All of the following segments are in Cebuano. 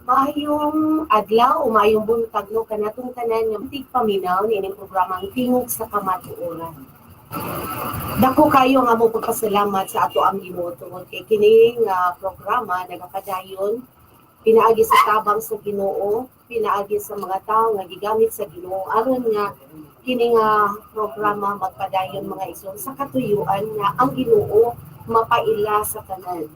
Maayong adlaw o maayong buntag, no, kanatong tanan nga tigpaminaw niining programang Tingog sa Kamatuoran. Dako kayo nga mo pagpasalamat sa ato ang Ginoo tungod kay kini nga programa nagapadayon pinaagi sa tabang sa Ginoo, pinaagi sa mga tawo nga gigamit sa Ginoo aron nga kini nga programa magpadayon, mga igsoon, sa katuyuan nga ang Ginoo mapaila sa tanan.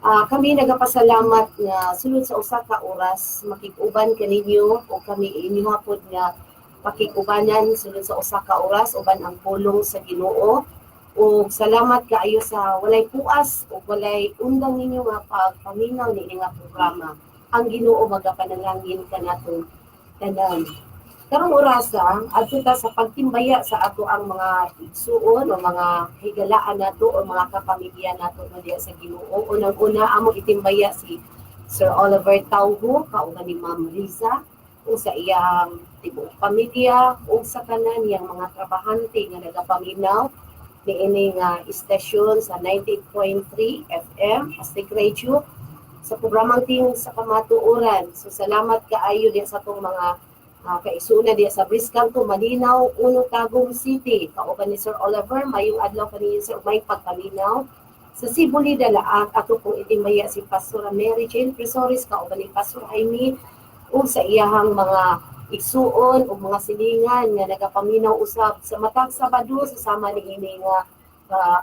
Kami nagapasalamat nga sulod sa usa ka oras makig-uban kaninyo o kami inyo hapod nga pakig-ubanan sulod sa usa ka oras uban ang pulong sa Ginoo. Ug salamat kaayo sa walay puas ug walay undang ninyo nga pagpaminaw niini nga programa. Ang Ginoo magapanalangin kanato tanan. Karong orasa, adto ta sa pagtimbaya sa ato ang mga igsuon o mga higalaan nato o mga kapamilya nato no diya sa Ginoo. Unang-una, amo itimbaya si Sir Oliver Taugo kauban ni Ma'am Riza o sa iyang tibuok pamilya o sa tanan niyang mga trabahante nga nagapaminaw niini nga istasyon sa 98.3 FM Astig Radio sa programang Tingog sa Kamatuoran. So salamat kaayo diya sa atong mga kaigsuonan diya sa Briscanto, Malinaw, Uno, Tagum City. Kauban ni Sir Oliver, mayong adlaw kaninyo, sir, may pagpaminaw. Sa Sibuli Dalaag, ato pong itimbaya si Pastora Mary Jane Presores, kauban ni Pastor Jaime, ug sa iyahang mga igsuon ug mga silingan nga nagapaminaw usab sa matag Sabado sa sama niini nga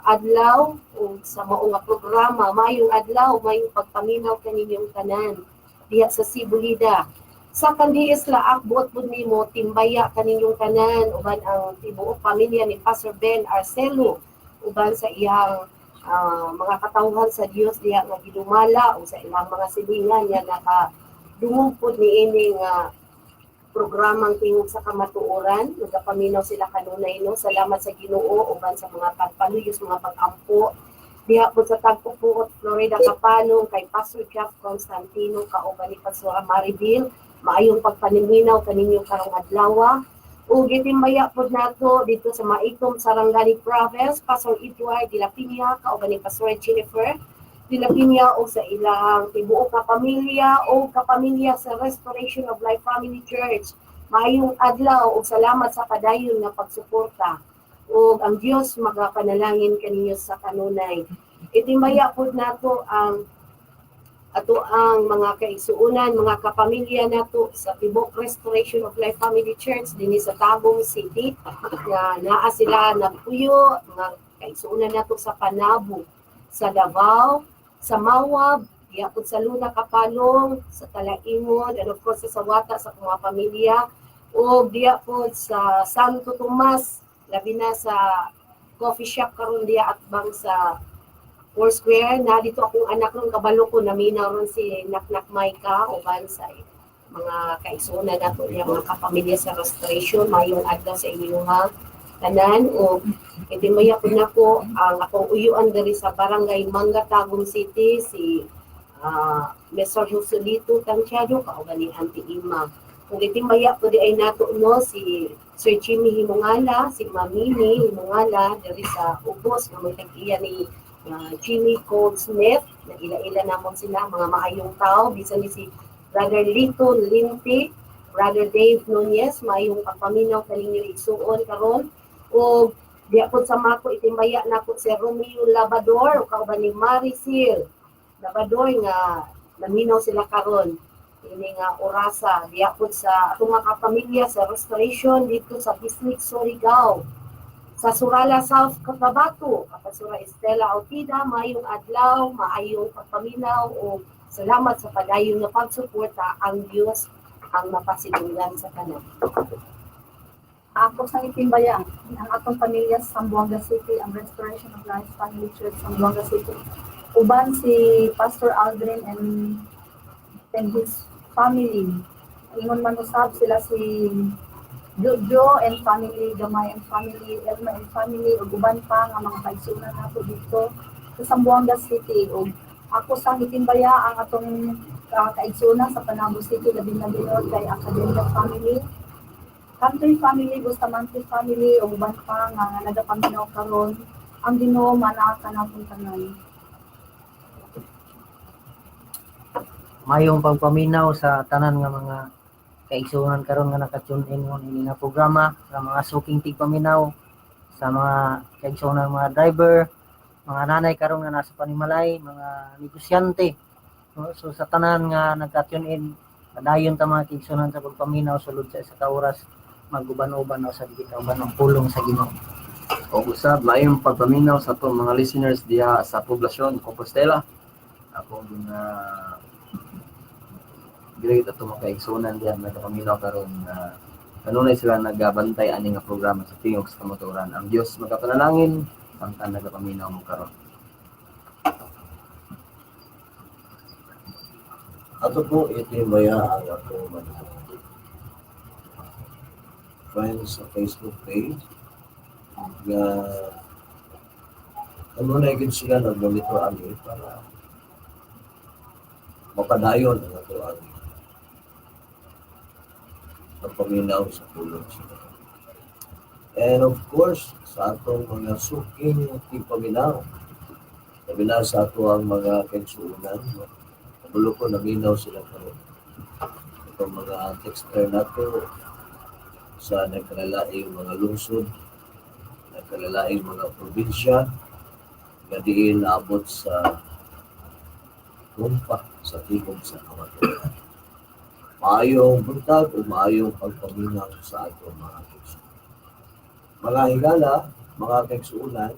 adlaw ug sa mao nga programa. Mayong adlaw, mayong pagpaminaw kaninyong tanan diha sa Sibulida. Sa Kandiis Laak, buot pud nimo timbaya kaninyong tanan uban ang tibuok pamilya ni Pastor Ben Arcelo uban sa iyang mga katawhan sa Dios diha nga gidumala ug sa ilang mga silingan nga naka dungog pud niini nga programang Tingog sa Kamatuoran. Nagapaminaw sila kanunay, no. Salamat sa Ginoo uban sa mga pagpaluyos, mga pag-ampo. Diha po sa Tagpupuot, Florida, Kapalong, kay Pastor Jeff Constantino kauban ni Pastora Maribel. Maayong pagpaniminaw kaninyo karong adlaw. Ug gitimbaya pod nato dito sa Maitum, Sarangani Province, Pastor Edward de la Piña kauban ni Pastor Jennifer de la Piña o sa ilang tibuok nga pamilya o kapamilya sa Restoration of Life Family Church. Maayong adlaw ug salamat sa padayon nga pagsuporta. Ug ang Dios magapanalangin kaninyo sa kanunay. Itimbaya pod nato ang ato ang mga kaigsuonan, mga kapamilya nato sa tibuok Restoration of Life Family Church dinhi sa Tagum City nga naa sila nagpuyo, mga kaigsuonan nato sa Panabo, sa Davao, sa Mawab, diha pod sa Luna Kapalong, sa Talaingod, and of course sa Sawata sa mga pamilya, o diha pod sa Santo Tomas, labi na sa coffee shop karon diha atbang sa Foursquare na dito akong anak ron, kabalo ko naminaw ron si Naknak Maika uban sa mga kaigsuonan nato niya, mga kapamilya sa Restoration. Mayong adlaw sa inyong tanan. O itimbaya ko nako ang akong uyuan diri sa Barangay Manga, Tagum City, si Mesor Joselito Tantiado kauban ni Auntie Ima. Kung itimbaya po di ay nato, no, si Sir Jimmy Himongala, si Mamini Himongala diri sa Ubos nga may tag-iya ni Jimmy Goldsmith na ila-ila namon sila, mga maayong tao. Bisan ni si Brother Lito Linti, Brother Dave Nunez, maayong pagpaminaw kaninyo, igsuon, karon. Ug diha pod sa Mako, itimbaya nako si Romeo Labador kauban ni Maricel Labador nga naminaw sila karon ini nga orasa. Diha pod sa atong mga kapamilya sa Restoration dito sa Bislig, Surigao, sa Surala, South Cotabato, Kapasura Estela Autida, maayong adlaw, maayong pagpaminaw o salamat sa padayon nga pagsuporta. Ang Dios ang mapasidunggan sa tanan. Ako sang itimbaya ang atong pamilya sa Zamboanga City, ang Restoration of Life Family Church sa Zamboanga City. Uban si Pastor Aldrin and his family. Ingon man usab sila si Jojo and family, Gamay and family, Elma and family, ug uban pa nga mga kaigsuonan nato dito sa Zamboanga City. Ug ako sang itimbaya ang atong kaigsuonan sa Panabo City, labi na gayud kay Academia family, Country family, Bustamante family, ug uban pa nga nagapaminaw karon. Ang Ginoo manaa kanatong tanan. Mayong pagpaminaw sa tanan nga mga kaigsuonan karon nga naka-tune in mo ini nga programa, sa mga suking tigpaminaw, sa mga kaigsuonan, mga driver, mga nanay karon nga nasa panimalay, mga negosyante, no? So sa tanan nga nagka-tune in, padayon ta, mga kaigsuonan, sa pagpaminaw. Sulod sa isa ka oras, maguban-uban o sa kita uban ang pulong sa Ginoo. O usab, maayong pagpaminaw sa atong mga listeners diha sa poblasyon Compostela. Ako gina great ato mga kaigsuonan diha nagapaminaw karon na kanunay sila nagabantay ani nga programa sa Tingog sa Kamatuoran. Ang Dios magapanalangin samtang nagapaminaw mo karon. Ato po itimaya ang atong mga friends sa Facebook page nga kanunay gid sila nag-monitor ani para mapadayon ang ato ang pagpaminaw sa pulong sa Ginoo. And of course, sa atong mga suking tigpaminaw, labi na sa ato ang mga kaigsuonan, no? Kabalo ko naminaw sila karon. Itong mga texter nato sa nagkalalaing mga lungsod, nagkalalaing mga probinsya, nga diin naabot sa tumpak sa Tingog sa Kamatuoran. Maayong buntag o maayong pagpaminaw sa atong mga kaigsuonan. Mga higala, mga kaigsuonan,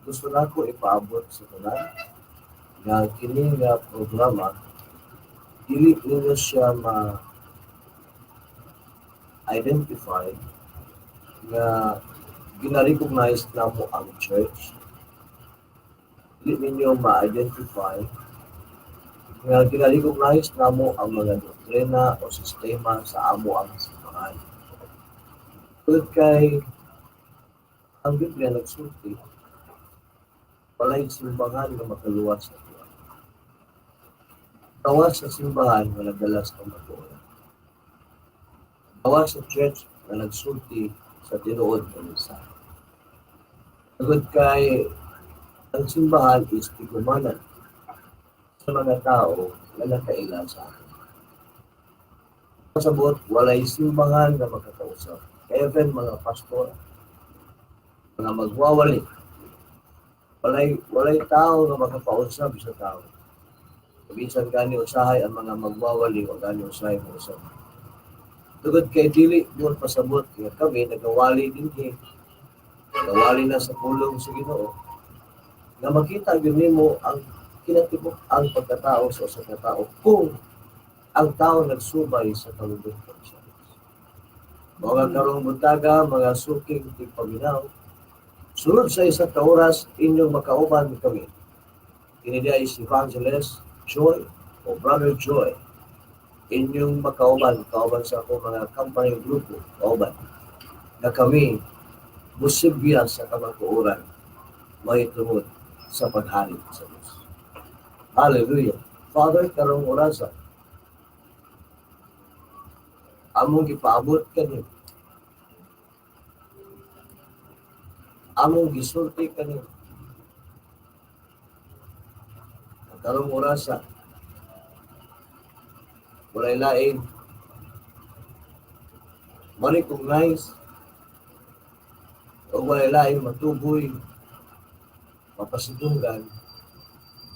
gusto nako ipaabot sa tanan nga kini nga programa, dili ninyo siya ma identify nga gina-recognize namo ang church. Dili ninyo ma-identify nga gina-recognize namo ang mga doktrina o sistema sa amo ang simbahan. Tungod kay ang Biblia nagsulti, walay simbahan nga makaluwas sa tuwa. Gawas sa simbahan nga nagdala sa kamatuoran. Gawas sa church nga nagsulti sa tinuod nga mensahe. Tungod kay ang simbahan is tigumanan sa mga tao nga nakaila sa atin. Pasabot, walay simbahan nga makakausap. Even mga pastor, mga magwawali, walay tao nga makapausab sa tao. Bisan gani usahay ang mga magwawali, wa gani usahay mo usab. Tungod kay dili doon pasabot nga kami nagawali dinhi. Nagawali na sa pulong sa Ginoo. Nga makita gyud nimo ang kinatibuk ang pagkatao sa usa ka tao kung ang tao nagsubay sa kabubut-on sa Dios. Mao nga karong buntaga, mga suking tigpaminaw, sulod sa isa ka oras inyong makauban kami. Kini diay si Evangelist Joy o Brother Joy. Inyong makauban, kauban sa akong mga company grupo, kauban, na kami musibya sa kamatuoran mahitungod sa paghari sa Diyos. Hallelujah. Father, karong orasa, among gipaabot kanimo, among gisulti kanimo. Karong orasa, walay lain ma-recognize o walay lain matuboy, mapasidunggan,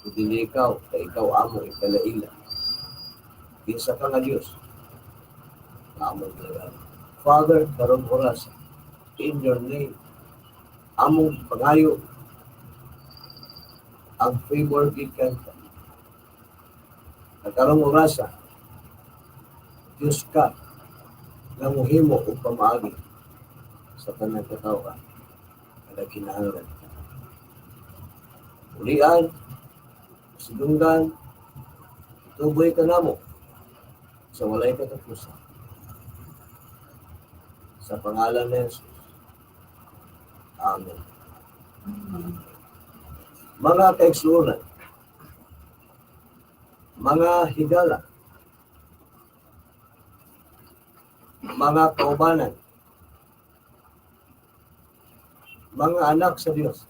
kung dili ikaw, kay ikaw amo ikalaila. Kinsa ka nga Diyos, among talaga. Father, karong oras, in your name, among pangayo, ang favor gikan ka. Karong orasa, Diyos ka nga mohimo og pamaagi sa tanang katawhan nga nagkinahanglan. Ulian, sidunggan, tuboy ka namo sa walay katapusan. Sa pangalan ni Jesus. Amen. Mga kaigsuonan, mga higala, mga kaubanan, mga anak sa Dios.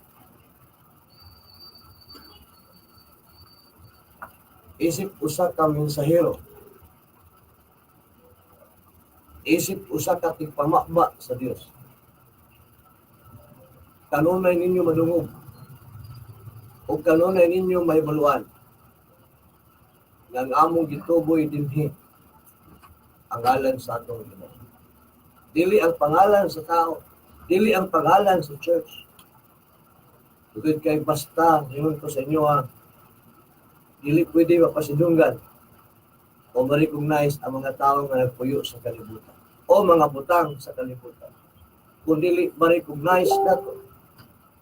Isip usa ka mensahero, isip usa ka tigpamaba sa Dios, kanunay ninyo madungog o kanunay ninyo mahibaluan nga ang among gituboy dinhi ang ngalan sa atong Ginoo. Dili ang pangalan sa tao, dili ang pangalan sa church. Tungod kay basta, ingon ko sa inyo ha, dili pwede mapasidunggan o ma-recognize ang mga tao nga nagpuyo sa kalibutan o mga butang sa kalibutan. Kung dili ma-recognize nato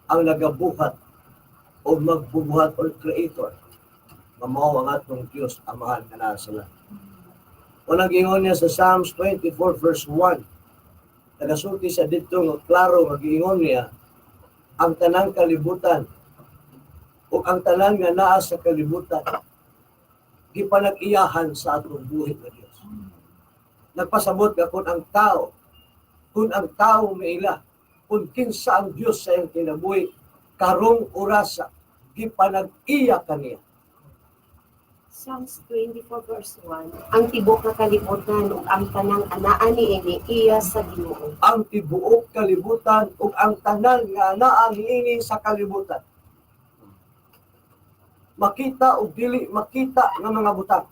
ang nagabuhat o magbubuhat or creator, mao ang atong Diyos Amahan nga naa sa langit. Unang giingon niya sa Psalms 24 verse 1, nagasulti sa didto nga klaro nga giingon niya ang tanang kalibutan ug ang tanan nga naa sa kalibutan gipanag-iyahan sa atong buhi nga Dios. Nagpasabot nga kung ang tao maila, kung kinsa ang Dios sa iyang kinabuhi, karong orasa, gipanag-iya kaniya. Psalms 24 verse 1, ang tibuok nga kalibutan ug ang tanang anaa niini iya sa Ginoo. Ang tibuok kalibutan ug ang tanan nga anaa niini sa kalibutan. Makita o dili makita nga mga butang,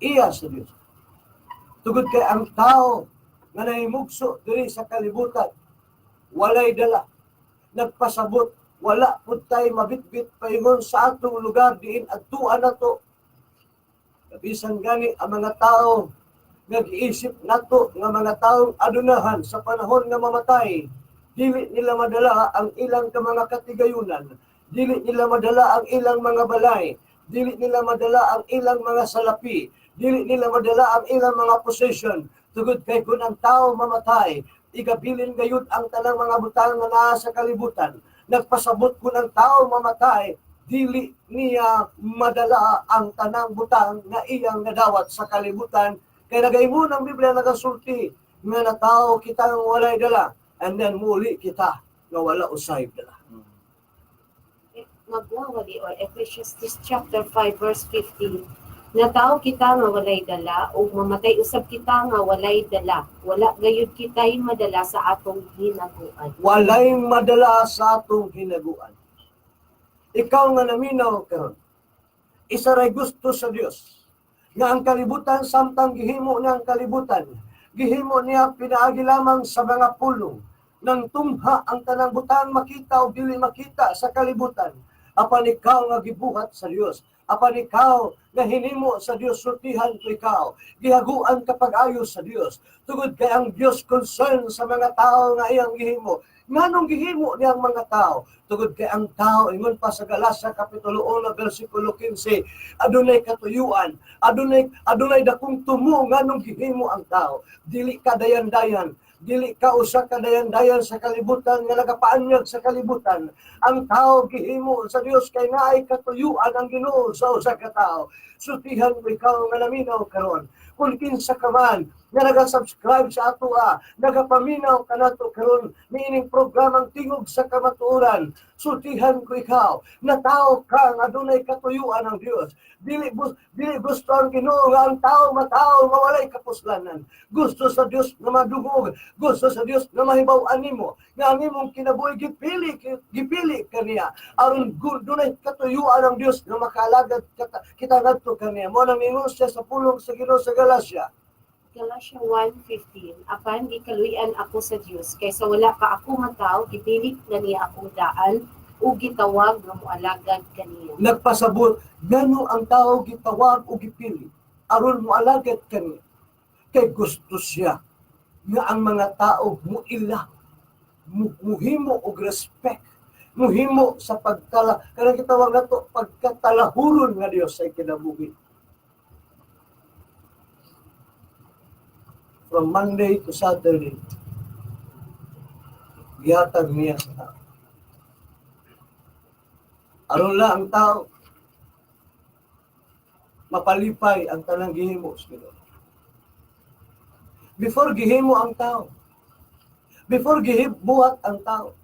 iya sa Dios. Tugod kay ang tao nga nahimugso diri sa kalibutan, walay dala. Nagpasabot, wala pud tay mabitbit paingon sa atong lugar diin adtuan nato. Kabisan gani ang mga tao nga giisip nato nga mga taong adunahan, sa panahon nga mamatay, dili nila madala ang ilang ka mga katigayunan, dili nila madala ang ilang mga balay, dili nila madala ang ilang mga salapi, dili nila madala ang ilang mga possession. Tugod kay kung ang tao mamatay, igabilin gayud ang tanang mga butang nga naa sa kalibutan. Nagpasabot, kung ang tao mamatay, dili niya madala ang tanang butang nga iyang nadawat sa kalibutan, kay nagaingon ang Biblia, nagasulti nga natawo kita nga walay dala and then muli kita nga wala usay dala. Magwawali or Ecclesiastes chapter 5 verse 15. Natawo kita nga walay dala ug mamatay usab kita nga walay dala. Wala gayud kitay madala sa atong hinaguan. Walay madala sa atong hinaguan. Ikaw nga naminaw karon, isa ray gusto sa Dios nga ang kalibutan, samtang gihimo niya ang kalibutan, gihimo niya pinaagi lamang sa mga pulong nang tumha ang tanang butang makita o dili makita sa kalibutan. Apan ikaw nga gibuhat sa Dios, apan ikaw nga hinimo sa Dios, sultihan ko ikaw, gihaguan ka pag-ayo sa Dios, tungod kay ang Dios concern sa mga tao nga iyang gihimo. Nganong gihimo niya ang mga tao? Tungod kay ang tao, ingon pa sa Galacia kapitulo 1 bersikulo 15, adunay katuyuan, adunay dakong tumo nganong gihimo ang tao. Dili ka dayan-dayan, dili ka usa ka dayan-dayan sa kalibutan nga nagapaanyag sa kalibutan. Ang tao gihimo sa Dios kay naay katuyuan ang Ginoo sa usa ka tao. Sultihan ko ikaw nga naminaw karon. Kung kinsa ka man nga naga-subscribe sa atoa, nagapaminaw kanato karon niining programang Tingog sa Kamatuoran, sultihan ko ikaw, natawo ka nga adunay katuyuan ang Dios. Dili gusto ang Ginoo nga ang tao matao nga walay kapuslanan. Gusto sa Dios nga madungog, gusto sa Dios nga mahibaw-an nimo nga ang imong kinabuhi gipili gipili kaniya aron dunay katuyuan ang Dios nga makaalagad kita ngadto kaniya. Mao nang ingon siya sa pulong sa Ginoo sa Galacia. Galatia 1:15, apan gikaluy-an ako sa Dios kay sa wala pa ako matawo, gipili na niya akong daan ug gitawag nga moalagad kaniya. Nagpasabot ngano ang tao gitawag o gipili aron moalagad kaniya, kay gusto siya nga ang mga tao muila, muhimo og respect, muhimo sa pagtala kanang gitawag nato pagkatalahuron nga Dios sa kinabuhi. From Monday to Saturday, gihatag niya sa tao aron lang ang tao mapalipay ang tanang gihimo sa Ginoo. Before gihimo ang tao, before gihibuhat ang tao,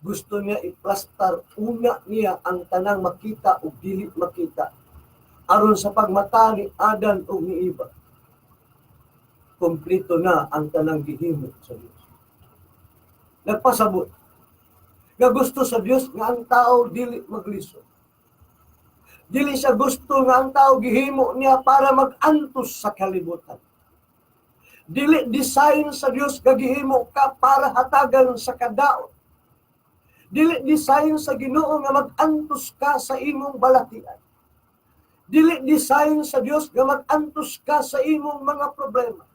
Gusto niya iplastar una niya ang tanang makita o dili makita aron sa pagmata ni Adan o ni Eva, kompleto na ang tanang gihimo sa Dios. Nagpasabot nga gusto sa Dios nga ang tao dili maglisod. Dili siya gusto nga ang tao gihimo niya para mag-antos sa kalibutan. Dili design sa Dios nga gihimo ka para hatagan sa kadaot. Dili design sa Ginoo nga mag-antos ka sa imong balatian. Dili design sa Dios nga mag-antos ka sa imong mga problema.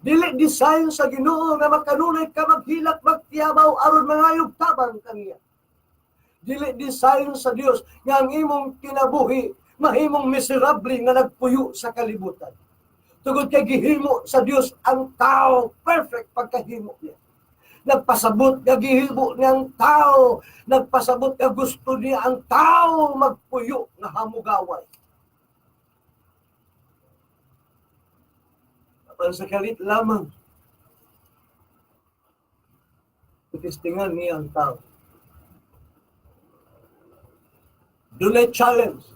Dili design sa Ginoo nga makanunay ka maghilak, magtiyabaw aron mangayog tabang kaniya. Dili design sa Dios nga ang imong kinabuhi mahimong miserable nga nagpuyo sa kalibutan. Tungod kay gihimo sa Dios ang tao perfect pagkahimo niya. Nagpasabot nga gihimo niya ang tao, nagpasabot nga gusto niya ang tao magpuyo nga hamugaway. Apan sa kalit lamang, itistingan niya ang tao. Dunay challenge.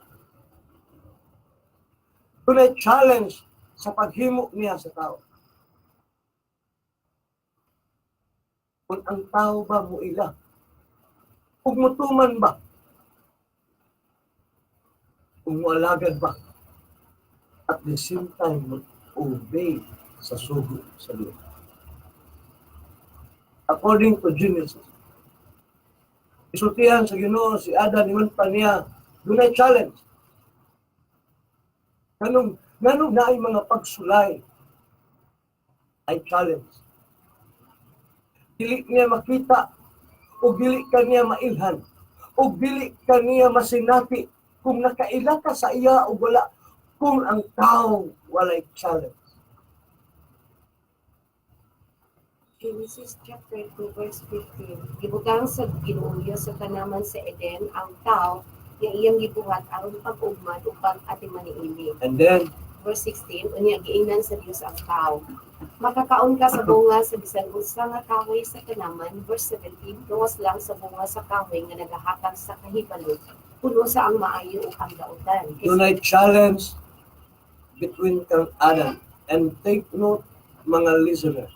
Dunay challenge sa paghimo niya sa tao. Kung ang tao ba muila? Kung mutuman ba? Kung mualagad ba? At the same time, obey sa sugo sa Diyos. According to Genesis, isultihan sa Ginoo si Adan, ingon pa niya, dunay challenge. Nganong naay mga pagsulay ay challenge. Dili niya makita o dili ka niya mailhan o dili ka niya masinati kung nakaila ka sa iya o wala, kung ang tao walay challenge. Genesis chapter 2 verse 15. Gibutang sa Ginoo Dios sa tanaman sa Eden ang tao nga iyang gibuhat aron pag-ugman ug pag-atiman niini. And then verse 16, unya giingnan sa Dios ang tao, makakaon ka sa bunga sa bisan unsa nga kahoy sa tanaman. Verse 17, gawas lang sa bunga sa kahoy nga nagahatag sa kahibalo kung unsa ang maayo ug ang dautan. Dunay challenge between kang Adam. And take note, mga listener,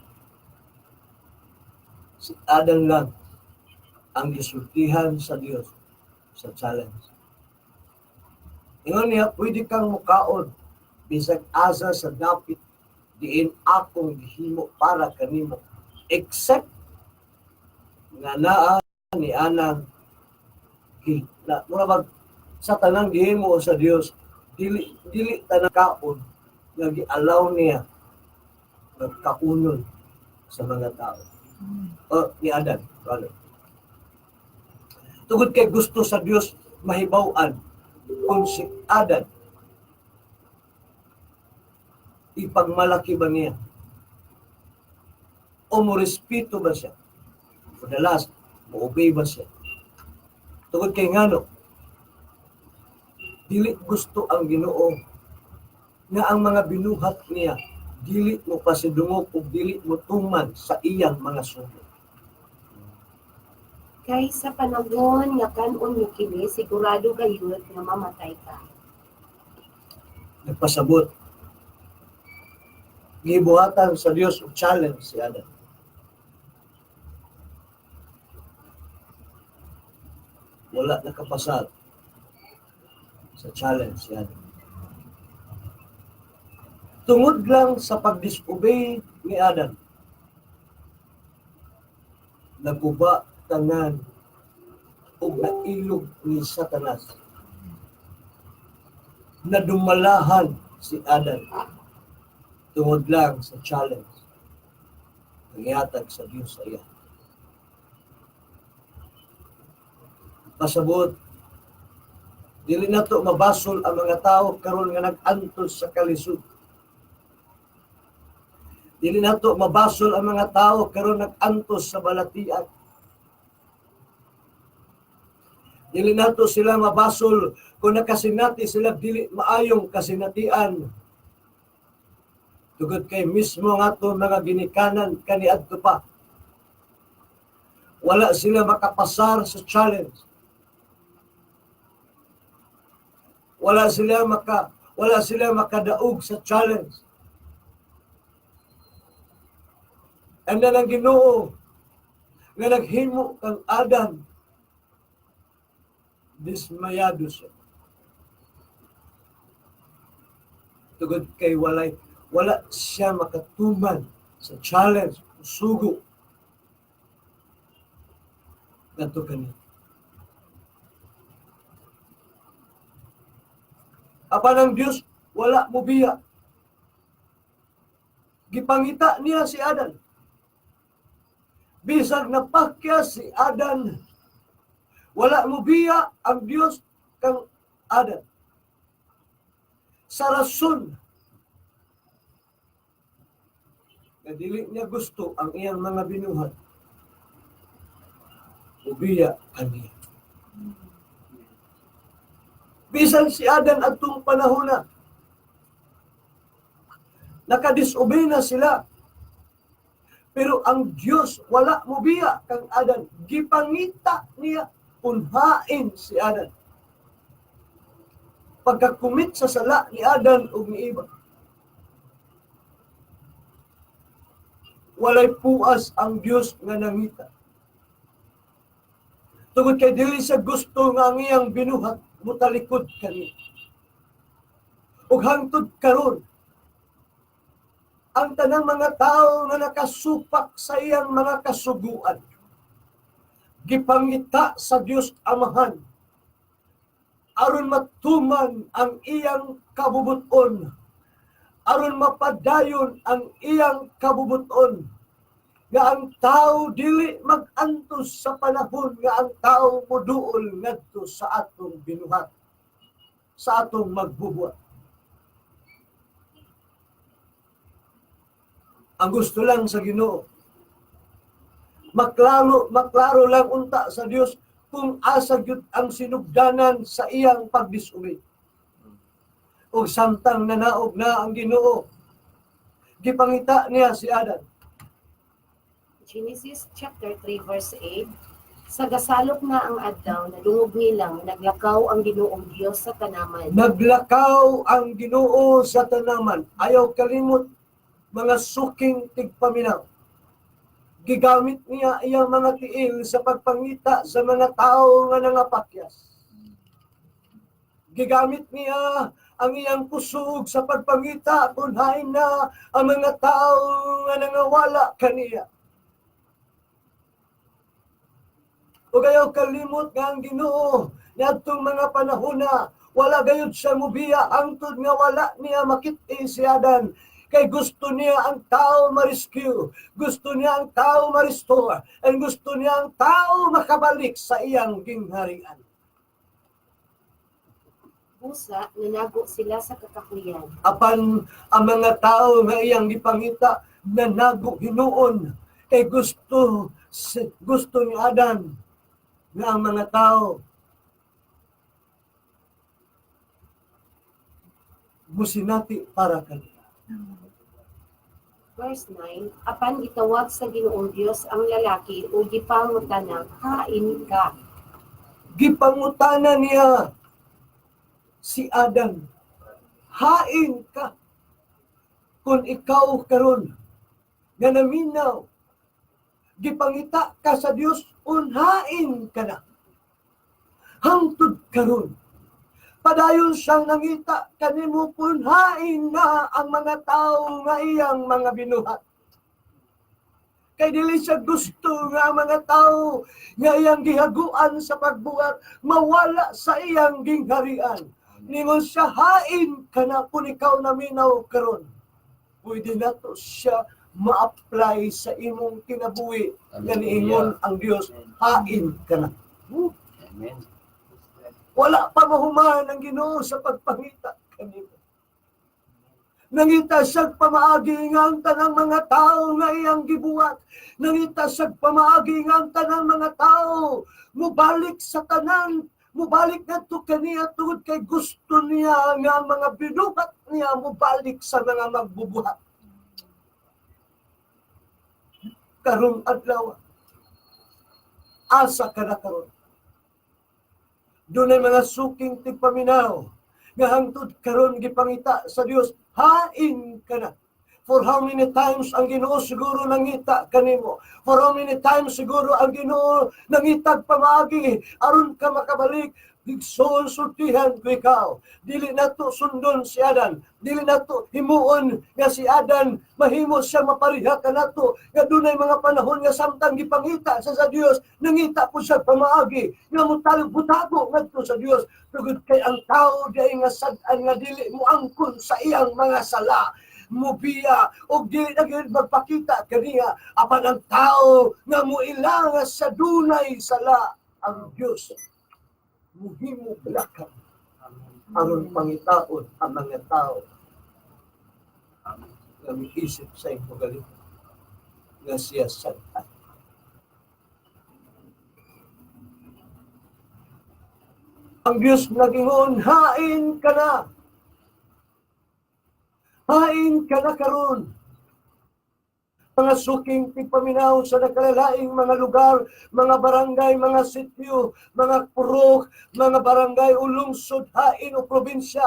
si Adam lang ang gisultihan sa Dios sa challenge. Ingon niya, pwede kang mukaon bisag asa sa dapit diin akong gihimo para kanimo, except nga naa ni anang na, mura bag sa tanang gihimo sa Dios, dili dili tanang kaon nga gialaw niya nagkaunon sa mga tao. O ni Adan, rather. Tungod kay gusto sa Dios mahibaw-an kung si Adan ipagmalaki ba niya o morespeto ba siya, o the last, mo-obey ba siya. Tungod kay ngano, dili gusto ang Ginoo nga ang mga binuhat niya dili mo pasidungog ug dili mo tuman sa iyang mga sugo. Kay sa panahon nga kan-on mo kini, sigurado gayud nga mamatay ka. Nagpasabot, gibuhatan sa Dios og challenge si Adam. Wala nakapasar sa challenge si Adam. Tungod lang sa pag-disobey ni Adam, naguba tanan ug nailog ni Satanas. Nadumalahan si Adam tungod lang sa challenge ang ihatag sa Dios sa iya. Pasabot, dili nato mabasol ang mga tao karon nga nag-antos sa kalisod. Dili nato mabasol ang mga tao karon nag-antos sa balatian. Dili nato sila mabasol kung nakasinati sila dili maayong kasinatian. Tugod kay mismo nga ato mga ginikanan kaniadto pa. Wala sila makapasar sa challenge. Wala sila makadaog sa challenge. And then ang Ginoo nga naghimo kang Adan, dismayado siya. Tugod kay wala siya makatuman sa challenge, sugo ngadto kaniya. Apan ang Dios wala mobiya. Gipangita niya si Adan. Bisag napakya si Adan, wala mobiya ang Dios kang Adan. Sa rason nga dili niya gusto ang iyang mga binuhat, mobiya kaniya. Bisan si Adan adtong panahon na nakadisobey na sila, pero ang Dios wala mobiya kang Adan. Gipangita niya unhain si Adan. Pagkakumit sa sala ni Adan ug ni Eva, walay puas ang Dios nga nangita. Tungod kay dili sa gusto nga ang iyang binuhat mutalikod kani. Ug hangtod karon, ang tanang mga tao nga nakasupak sa iyang mga kasuguan, gipangita sa Dios Amahan aron matuman ang iyang kabubuton, aron mapadayon ang iyang kabubuton, nga ang tao dili mag-antos sa panahon nga ang tao moduol ngadto sa atong binuhat, sa atong magbubuhat. Ang gusto lang sa Ginoo, maklaro lang unta sa Dios kung asa gyud ang sinugdanan sa iyang pagdisobey. Ug samtang nanaog na ang Ginoo, gipangita niya si Adan. Genesis chapter 3 verse 8, sa gasalok na ang adlaw, nadungog nilang naglakaw ang Ginoong Dios sa tanaman. Naglakaw ang Ginoo sa tanaman. Ayaw kalimot mga suking tigpaminaw. Gigamit niya iyang mga tiil sa pagpangita sa mga tao nga nangapakyas. Gigamit niya ang iyang kusog sa pagpangita kung hain na ang mga tao nga nangawala kaniya. Ug ayaw kalimot nga ang Ginoo niadtong mga panahon na wala gayud siya mobiya hangtod nga wala niya makit-i si Adan. Kay gusto niya ang tao ma-rescue, gusto niya ang tao ma-restore, and gusto niya ang tao makabalik sa iyang gingharian. Busa, nanago sila sa kakahuyan. Apan ang mga tao nga iyang gipangita, nanago hinuon. Kay gusto ni Adan nga ang mga tao musinati para kaniya. Verse 9, apan gitawag sa Ginoong Dios ang lalaki o gipangutana, hain ka. Gipangutana niya si Adan, hain ka. Kung ikaw karon nga naminaw, gipangita ka sa Dios, unhain ka na. Hangtod karon, padayon siyang nangita kanimo punhain na ang mga tao nga iyang mga binuhat. Kay dili siya gusto nga ang mga tao nga iyang gihaguan sa pagbuhat mawala sa iyang gingharian. Ningon siya, hain ka na kung ikaw naminaw karon. Pwede na to siya ma-apply sa imong kinabuhi nga niingon ang Dios, hain ka na. Amen. Wala pa mahuman ang Ginoo sa pagpangita kanimo. Nangita siyang pamaagi nga ang tanang mga tao nga iyang gibuhat. Nangita siyang pamaagi nga ang tanang mga tao mubalik sa tanan, mubalik ngadto kaniya tungod kay gusto niya nga ang mga binuhat niya mubalik sa mga magbubuhat. Karong adlaw, Asa ka na karon? Dunay mga suking tigpaminaw nga hangtod karon gipangita sa Dios, hain ka na. For how many times ang Ginoo siguro nangita kanimo? For how many times siguro ang Ginoo nangitag pamaagi aron ka makabalik? Igsoon, sultihan ko ikaw. Dili nato sundon si Adan. Dili nato himuon nga si Adan mahimo siya mapariha kanato nga dunay mga panahon nga samtang gipangita sa Dios, nangita po siya pamaagi nga motalog butago ngadto sa Dios, tungod kay ang tao diay nga sad-an nga dili mo angkon sa iyang mga sala, mubiya og dili na gyud magpakita kaniya. Apan ang tao nga muila nga sa dunay sala, ang Dios muhimo lakam aron pangitaon ang mga tao nga miisip sa iyang kaugalingon nga siya sad-an. Ang Diyos nagingon, "Hain ka na. Hain ka na karon." Mga suking tigpaminaw sa nakalalaing mga lugar, mga barangay, mga sitio, mga purok, mga barangay o lungsod, hain o probinsya,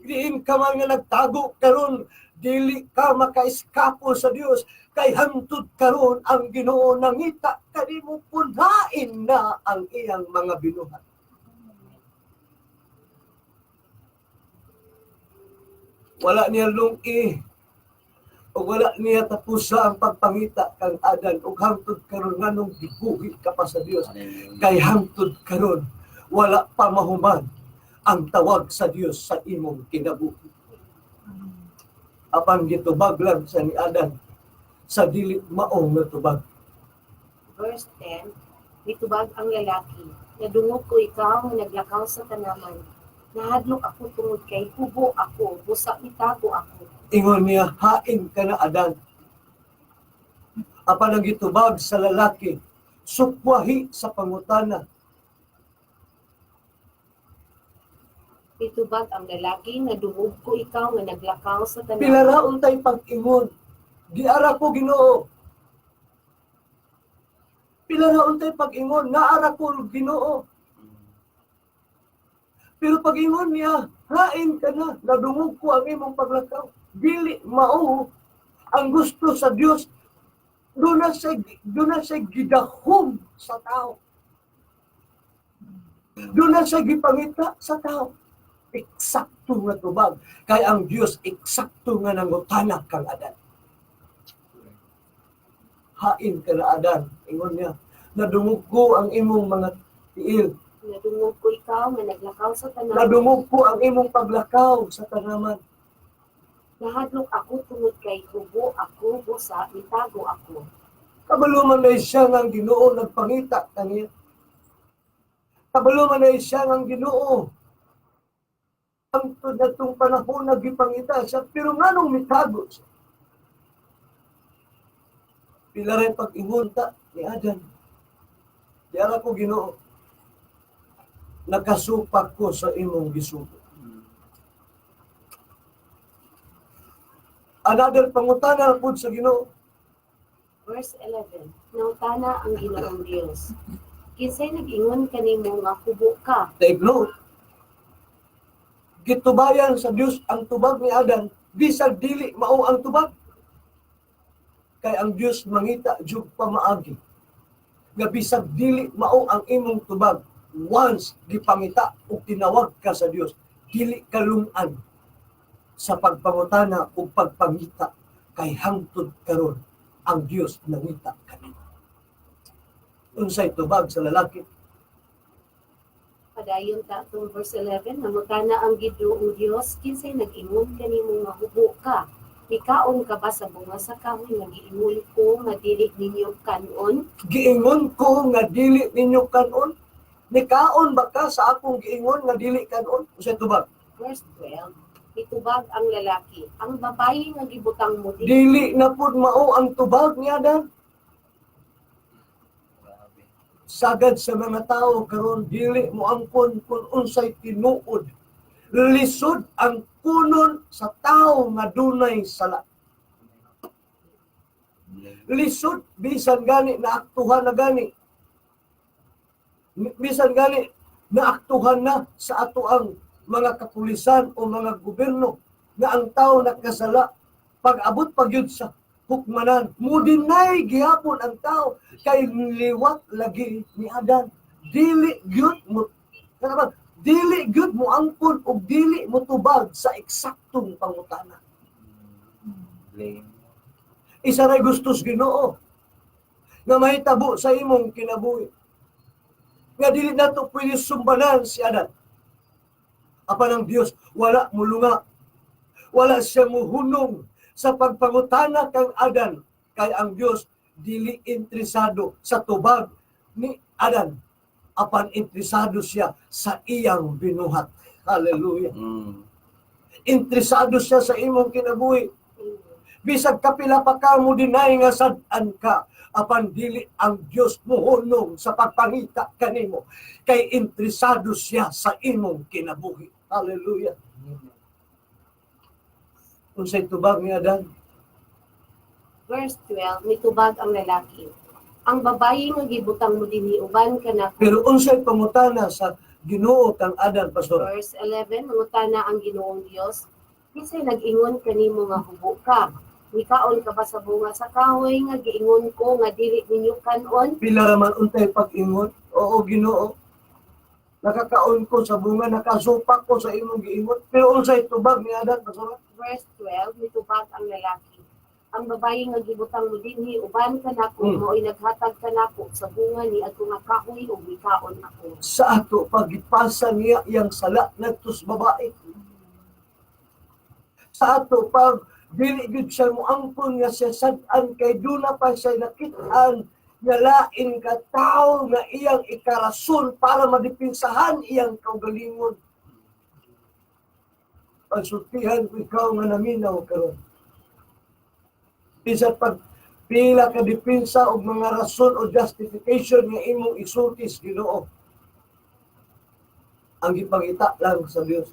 diin ka man nga nagtago karon, dili ka makaiskapo sa Dios, kay hangtod karon ang Ginoo nangita kanimo, punhain na ang iyang mga binuhat. Wala niya lungki o wala niya tapusa ang pagpangita kang Adan, ug hangtod karon nganong gibuhi ka pa sa Dios? Kay hangtod karon wala pa mahuman ang tawag sa Dios sa imong kinabuhi. Apan gitubag lang sa ni Adan sa dili mao nga tubag. Verse 10, mitubag ang lalaki, "Nadungog ko ikaw nga naglakaw sa tanaman. Nahadlok ako tungod kay hubo ako, busa mitago ako." Ingon niya, "Hain ka na, Adan." Apan ang gitubag sa lalaki, sukwahi sa pangutana. Mitubag ang lalaki, "Nadungog ko ikaw nga naglakaw sa tanaman." Pila ra untay pag-ingon, "Giara ko, Ginoo." Pila ra untay pag-ingon, "Naara ko, Ginoo." Pero pag-ingon niya, "Hain ka na, nadungog ko ang imong paglakaw." Dili mao ang gusto sa Dios. Doon na siya gidahom sa tao. Doon na siya gipangita sa tao. Eksakto nga tubag. Kay ang Dios eksakto nga nangutana kang Adan. "Hain ka na, Adan." Ingon niya, "Nadungog ko ang imong mga tiil." Nadungog ko ikaw nga naglakaw sa tanaman. "Nadungog ko ang imong paglakaw sa tanaman." Nahadlok ako tungod kay hubo ako, busa mitago ako. Kabalo man na siya nga ang Ginoo nagpangita kaniya. Kabalo man na siya nga ang Ginoo ang natong panahon nagipangita siya, pero nganong mitago siya? Pila rin pag-ingon ta ni Adan, "Diara ko, Ginoo, nakasupak ko sa imong gisugo." Another pangutana pud sa Ginoo. Verse 11, Nangutana ang Ginoong Dios, "Kinsay nag-ingon kanimo nga hubo ka?" Take note. Gitubayan sa Dios ang tubag ni Adan, bisag dili mao ang tubag. Kay ang Dios mangita jud pamaagi nga bisag dili mao ang imong tubag, once gipangita ug tinawag ka sa Dios, dili ka lung-an sa pagpangutana ug pagpangita, kay hangtod karon ang Dios nangita kanimo. Unsay tubag sa lalaki? Padayon ta atong verse 11, nangutana ang Ginoong Dios, "Kinsay nag-ingon kanimo nga hubo ka? Mikaon ka ba sa bunga sa kahoy nga giingon ko nga dili ninyo kanon?" Giingon ko nga dili ninyo kanon? Nikaon ba ka sa akong giingon nga dili kanon? Unsay tubag? Verse 12, mitubag ang lalaki, "Ang babayi nga gibutang mo dili." Dili na pud mao ang tubag ni Adan. Sagad sa mga tao karon dili mo angkon kung unsay tinuod. Lisod ang kunon sa tao nga dunay sala. Lisod bisan gani na aktuhan na gani. Bisan gani naaktuhan na sa ato ang mga kapulisan o mga gobyerno nga ang tao nakasala, pag abot pag yun sa hukmanan, mo-deny gihapon ang tao kay liwat lagi ni Adan. Dili gyud mo kana ba, dili gyud mo angkon og dili mo tubag sa eksaktong pangutana. Blame. Isa ray gustos Ginoo nga mahitabo sa imong kinabuhi. Nga dili nato pwede sumbanan si Adan. Apan ang Dios wala mulunga. Wala siya muhunong sa pagpangutana kang Adan, kay ang Dios dili interesado sa tubag ni Adan. Apan interesado siya sa iyang binuhat. Hallelujah. Interesado siya sa imong kinabuhi. Bisag kapila pa ka mo deny nga sad-an ka, apan dili ang Dios muhunong sa pagpangita kanimo kay interesado siya sa imong kinabuhi. Hallelujah. Unsay tubag ni Adan? Verse 12, mitubag ang lalaki: "Ang babayi nga gibutang mo dinhi uban kanako." Pero unsay pangutana sa Ginoo kang Adan, pastor? Verse 11, mangutana ang Ginoong Dios, "Kinsay nag-ingon kanimo nga hubo ka? Mikaon ka ba sa bunga sa kahoy nga giingon ko nga dili ninyo kanon?" Pila raman untay pag-ingon? "Oo, Ginoo. Nakakaon ko sa bunga, nakasupak ko sa imong giingon." Pero unsay tubag ni Adan, pastor? Verse 12, mitubag ang lalaki: "Ang babayi nga gibutang mo dinhi uban kanako mao'y naghatag kanako sa bunga ni adto nga kahoy ug mikaon ako." Sa ato pagipasa niya iyang sala ngadto sa babae. Sa ato pag dili gyud siya moangkon nga siya sad-an kay duna pa siya nakit-an nga lain ka tawo nga iyang ikarason para madipinsahan iyang kaugalingon. Pagsultihan ko ikaw nga naminaw karon. Bisan pag pila ka depensa og mga rason o justification nga imong isulti sa Ginoo, ang gipangita lang sa Dios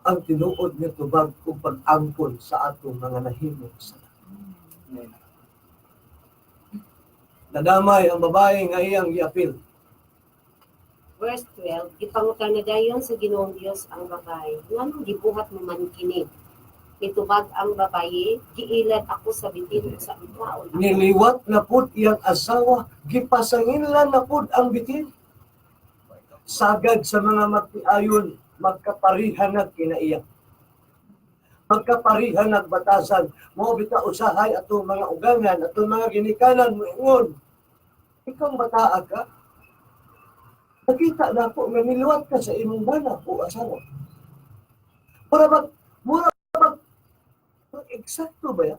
ang tinuod nga tubag ug pag-angkon sa atong mga nahimong sala. Amen. Nadamay ang babae nga iyang giapil. Verse 12, gipangutana dayon sa Ginoong Dios ang babae, "Nganong gibuhat mo man kini?" Nitubag ang babaye, "Giilad ako sa bitin ug sa mikaon ako." Niliwat na pud iyang asawa, gipasanginlan na pud ang bitin. Sagad sa mga magtiayon, magkaparihan nag kinaiya. Magkaparihan nagbatasan. Mao bita usahay atong mga ugangan, atong mga ginikanan moingon, "Ikaw bataa ka. Nakita na po nga niluwat ka sa imong bana o asawa." Mura bag, eksakto ba ya?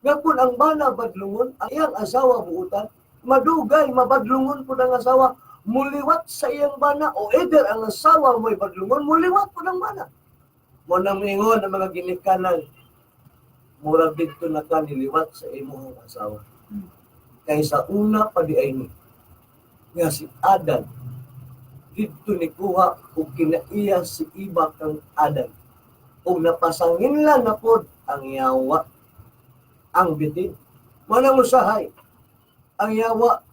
Nga kung ang bana badlungon, ang iyang asawa buutan, madugay mabadlungon po ng asawa, muliwat sa iyang bana, o either ang asawa mo'y badlungon, muliwat po ng bana. Mo nang ingon ang mga ginikanan, "Murag dito na ka niliwat sa imong asawa." Kay sa una pa di ay ni, nga si Adan, dito ni kuha og kinaiya si Iba kang Adan. Og napasanginlan na pod ang yawa, ang bitin. Manang usahay, ang yawa,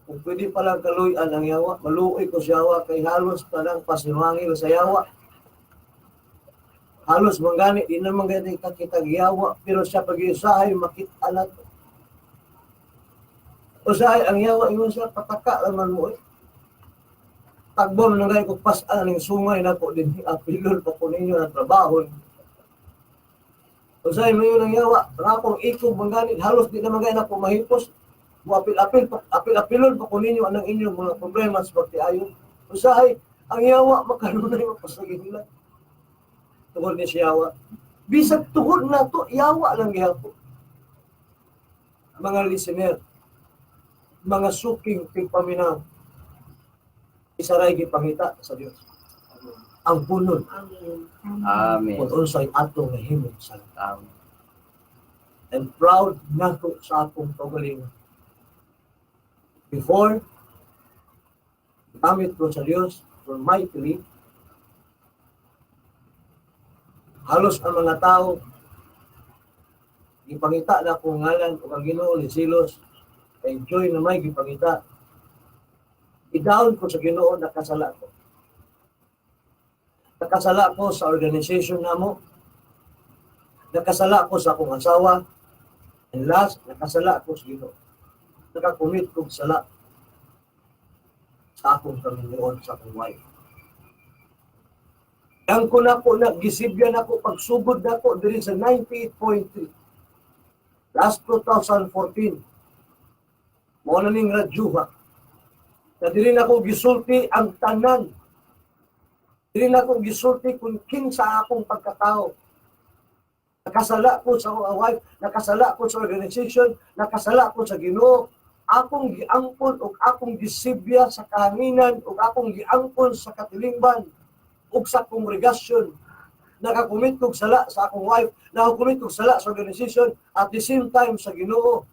kung pwede palang kaluyan ang yawa, maluoy ko sa yawa, kay halos tanang pasimangil sa yawa. Halos manggani, di naman gani kakitag yawa, pero siya pag-iusahay, makita na to. Usahay, ang yawa, ingon siya, "Pataka laman mo eh. Tagbom nang gani ko pas-an ning sungay na ko din, apilon pa ko ninyo na trabaho." Usahay, mayon ang yawa, ang akong ikog manggani, halos di naman gani ako mahipos. Mo apil-apil, apil-apilon pa ko ninyo anang inyong mga problema sa pagtiayon. Usahay, ang yawa makanunay mapasagin nila. Tungod ni siya yawa. Bisag tuhod na to, yawa lang gihapon. Mga listener, mga suking tigpaminaw, isaray gipangita sa Dios. Ang punon Amen. Amen. kung unsay atong nahimong sala. Amen. And proud nako sa akong kaugalingon. Before, gamit ko sa Dios for mightily, halos ang mga tao, gipangita na akong ngalan o ang Ginoo ni Silos, Kay joy na may gipangita. Idawon ko sa Ginoo, nakasala ko. Nakasala ko sa organization namo. Nakasala ko sa akong asawa. And last, nakasala ko sa Ginoo. Nakakumit kog sala sa akong kaminyoon, sa akong wife. Ang ko na po na gisibyan ako pagsugod nako diri sa 98.3. Last 2014. Mao na ning radyuha. Na diri na ko gisulti ang tanan. Diri na ko gisulti kung kinsa akong pagkatao. Nakasala ko sa akong wife, nakasala ko sa organization, nakasala ko sa Ginoo. Akong giangkon ug akong gisibya sa kahanginan ug akong giangkon sa katilingban ug sa kongregasyon. Nakakumit kog sala sa akong wife, nakakumit kog sala sa organization, at the same time sa Ginoo.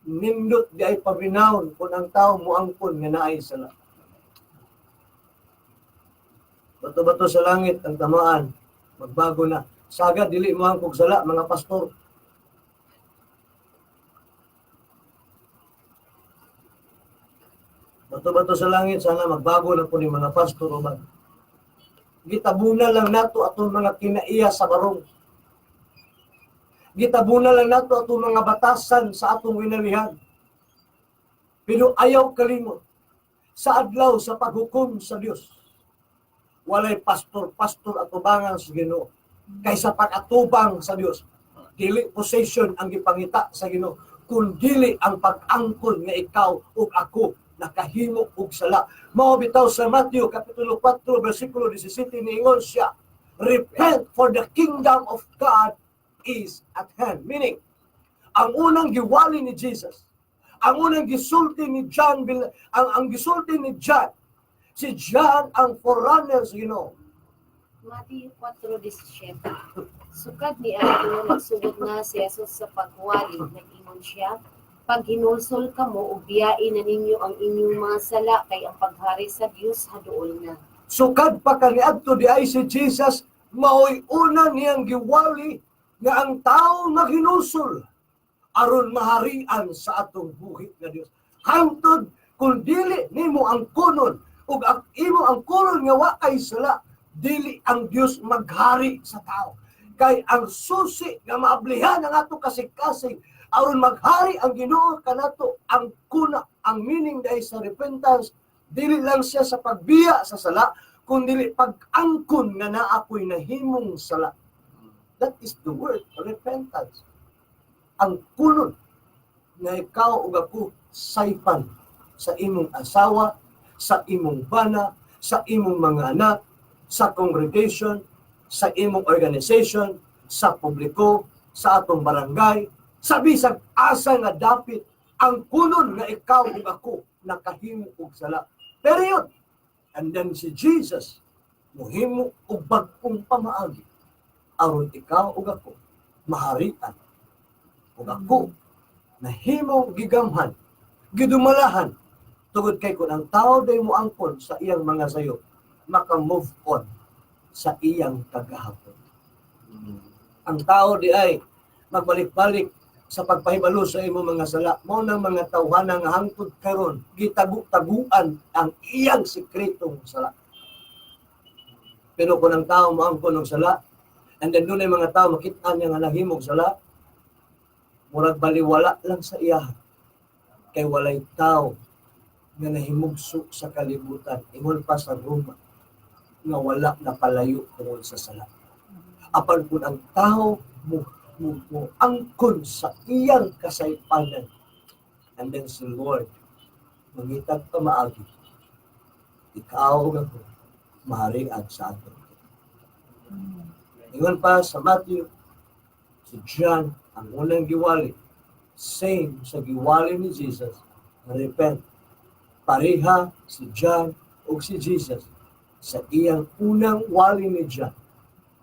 Nindot di ay paminawon kung ang tao moangkon nga naay sala. Bato-bato sa langit ang tamaan, magbago na. Saga dili mo ang sala mga pastor. Bato-bato sa langit, sana magbago na po ni mga pastor o ba. Gitabunan lang nato atong mga kinaiya sa barong. Gitabunan lang nato atong mga batasan sa atong winalihan. Pero ayaw kalimot sa adlaw sa paghukom sa Dios. Walay pastor-pastor atubangan sa Ginoo. Kaysa pag-atubang sa Dios, dili possession ang gipangita sa Ginoo, kun dili ang pag-angkon nga ikaw ug ako nakahimo og sala. Mao bitaw sa Matthew kapitulo 4 bersikulo 17 niingon siya, "Repent, for the kingdom of God is at hand." Meaning, ang unang giwali ni Jesus, ang unang gisulti ni John, ang gisulti ni John, si John ang forerunner sa Ginoo. Matthew 4:17. Sukad ni adto, nagsugod na si Jesus sa pagwali, nag-ingon siya, "Paghinulsol kamo ug biyain na ninyo ang inyong mga sala kay ang paghari sa Dios haduol na." Sukad pa kaniadto di ay si Jesus, maoy una niyang giwali nga ang tao maghinulsol aron maharian sa atong buhi nga Dios. Hangtod kung dili nimo ang kunon ug ang imo ang kunon nga wa kay sala, dili ang Dios maghari sa tao. Kay ang susi nga maablihan ang atong kasing-kasing aron maghari ang Ginoo kanato, ang kuna, ang meaning dahil sa repentance, dili lang siya sa pagbiya sa sala, kundi pag-angkon nga naa ko'y nahimong sala. That is the word, repentance. Ang kunon nga ikaw ug ako saypan sa imong asawa, sa imong bana, sa imong mga anak, sa congregation, sa imong organization, sa publiko, sa atong barangay, sa bisag asa nga dapit, ang kunon nga ikaw ug ako nakahimo og sala. Period. And then si Jesus mohimo og bag-ong pamaagi aron ikaw ug ako maharian. Ug ako nahimo gigamhan, gidumalahan, tungod kay kun ang tao day mo angkon sa iyang mga sayo, maka-move on sa iyang kagahapon. Ang tao di ay magbalik-balik sa pagpahibalo sa imong mga sala. Mao nang mga tawhana nga hangtod karon gitagu-taguan ang iyang sekretong sala. Pero kung ang tao moangkon og sala, and then dunay mga tao makita niya nga nahimog sala, murag baliwala lang sa iya. Kay walay tao nga nahimugso sa kalibutan, ingon pa sa Roma, nga wala na palayo tungod sa sala. Apan kung ang tao mo mo angkon sa iyang kasaypanan, and then si Lord mangitag pamaagi, ikaw ug ako maharian sa ato. Ingon pa sa Matthew, si John ang unang giwali, same sa giwali ni Jesus, repent. Pareha si John ug si Jesus sa iyang unang wali ni John,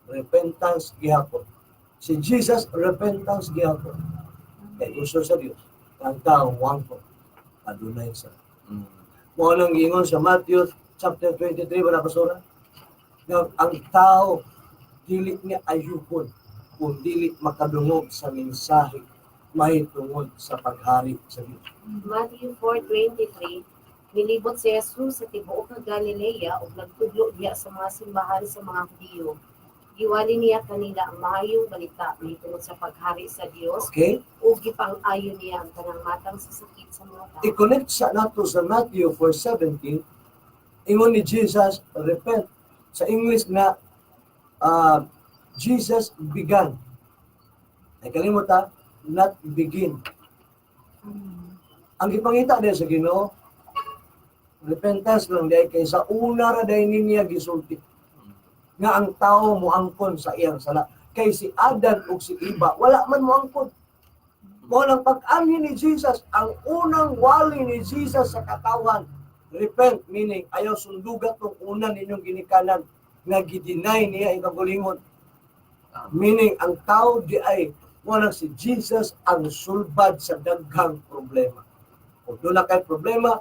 repentance gihapon. Si Jesus, repentance gihapon. Kay gusto sa Dios ang tao moangkon adunay sa. Mao nang giingon sa Matthew chapter 23, wala pastora, nga ang tao dili niya ayupon kung dili makadungog sa mensahe Mahitungod sa paghari sa Dios. Matthew 4:23. Nilibot si Jesus sa tibuok nga Galilea ug nagtudlo diha sa mga simbahan sa mga Hudiyo. Giwali niya kanila ang maayong balita mahitungod sa paghari sa Dios ug gipang-ayo niya ang tanang matang sa sakit sa mga tao. I-connect sa nato sa Matthew 4:17. Ingon ni Jesus, "Repent." Sa English na Jesus began. Ay kalimot ha, not begin. Ang gipangita diya sa Ginoo, repentance lang diay, kay sa una ra diay niya gisulti nga ang tao moangkon sa iyang sala, kay si Adan ug si Eva wala man moangkon. Mao nang pag-anhi ni Jesus, ang unang wali ni Jesus sa katawan, repent, meaning ayaw sundugat tong una ninyong ginikanan nga gi-deny niya ang kaugalingon. Meaning ang tao di ay mo nang si Jesus ang sulbad sa daghang problema. Kung doon na kay problema,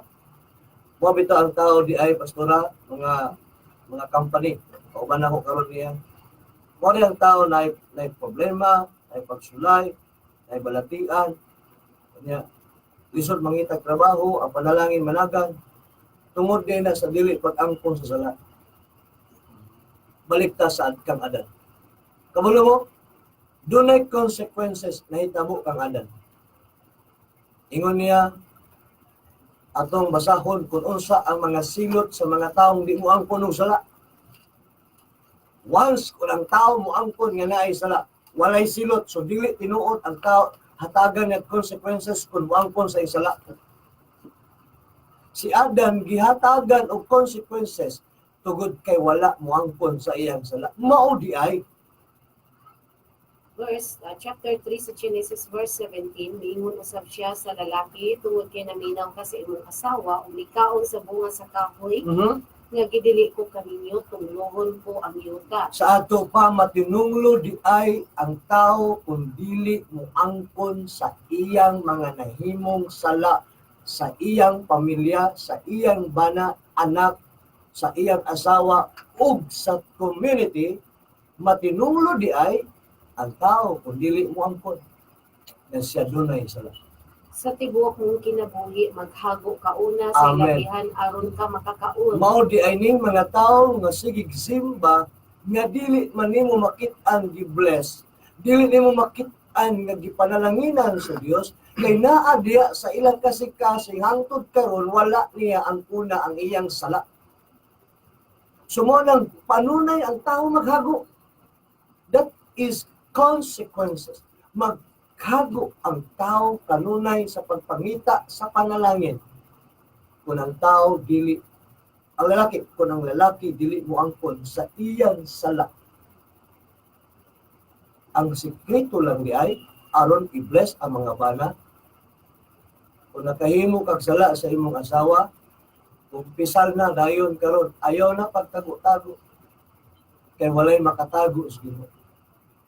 mo bitaw ang tao di ay, pastora, mga company, kauban ako karon niya. Mo ang tao na problema, na pagsulay, na balatian, kanya lisod mangita trabaho, ang panalangin managan, tungod din na sa dili pag-angkon sa sala. Balik ta sa kang Adan. Kabalo mo, dunay consequences na hitabo kang Adan. Ingon niya, atong basahon kung unsa ang mga silot sa mga taong di mo angkon og sala. Once kung ang tao mo angkon nga naay sala, walay silot, so dili tinuod ang tao hatagan niya consequences kung moangkon sa sala. Si Adam gihatagan og consequences tugod kay wala moangkon sa iyang sala. Mao di ay Verse chapter 3 sa Genesis verse 17, miingon usab siya sa lalaki, "Tungod kay naminaw ka sa imong asawa ug mikaon sa bunga sa kahoy nga gidili ko kaninyo, tunglohon ko ang yuta." Sa ato pa, matinunglo di ay ang tao kung dili moangkon sa iyang mga nahimong sala sa iyang pamilya, sa iyang bana, anak, sa iyang asawa ug sa community. Matinunglo di ay ang tao kung dili moangkon na siya dunay sala. Sa tibuok mong kinabuhi maghago ka una sa Amen. ilabihan aron ka makakaon. Mao di ay ning mga tao nga sige simba nga dili man nimo makit-an gi-bless, dili nimo makit-an nga gipanalanginan sa Dios, kay naa diya sa ilang kasing-kasing hangtod karon wala niya ang una ang iyang sala. So mo nang panunay ang tao maghago. That is consequences. Maghago ang tao kanunay sa pagpangita sa panalangin. Kung ang tao dili ang lalaki, kung ang lalaki dili mo angkon sa iyang sala. Ang sikreto lang di ay aron i-bless ang mga bana. Kung nakahimo kag sala sa imong asawa, kumpisal na dayon karon, ayaw na pagtago-tago. Kay walay makatago sa Ginoo.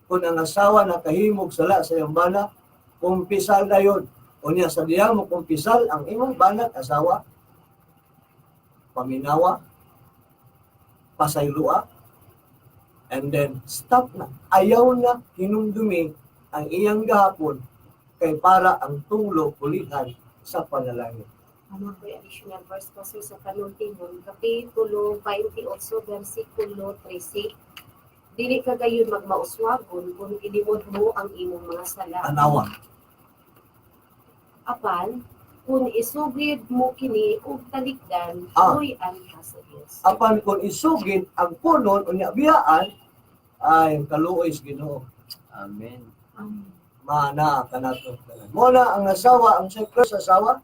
Kung ang asawa nakahimog sala sa iyang bana, kumpisal dayon. Unya sa diya mo kumpisal ang imong banat asawa, paminawa, pasaylua, and then stop na. Ayaw na hinumdumi ang iyang gahapon kay para ang tunglo pulihan sa panalangin. Ano ko yung additional verse kasi sa panultimon, Kapitulo 28, versikulo 13. Dili ka gayon magmauswagon kung ilimod mo ang imong mga sala. Anawa. Apan, kung isugid mo kini og talikdan, luy-an ka sa Dios. Apan kung isugid ang punon unya biyaan, ay kaluoy sa Ginoo. Amen. Mana kanato. Mo na ang asawa, ang secret sa asawa,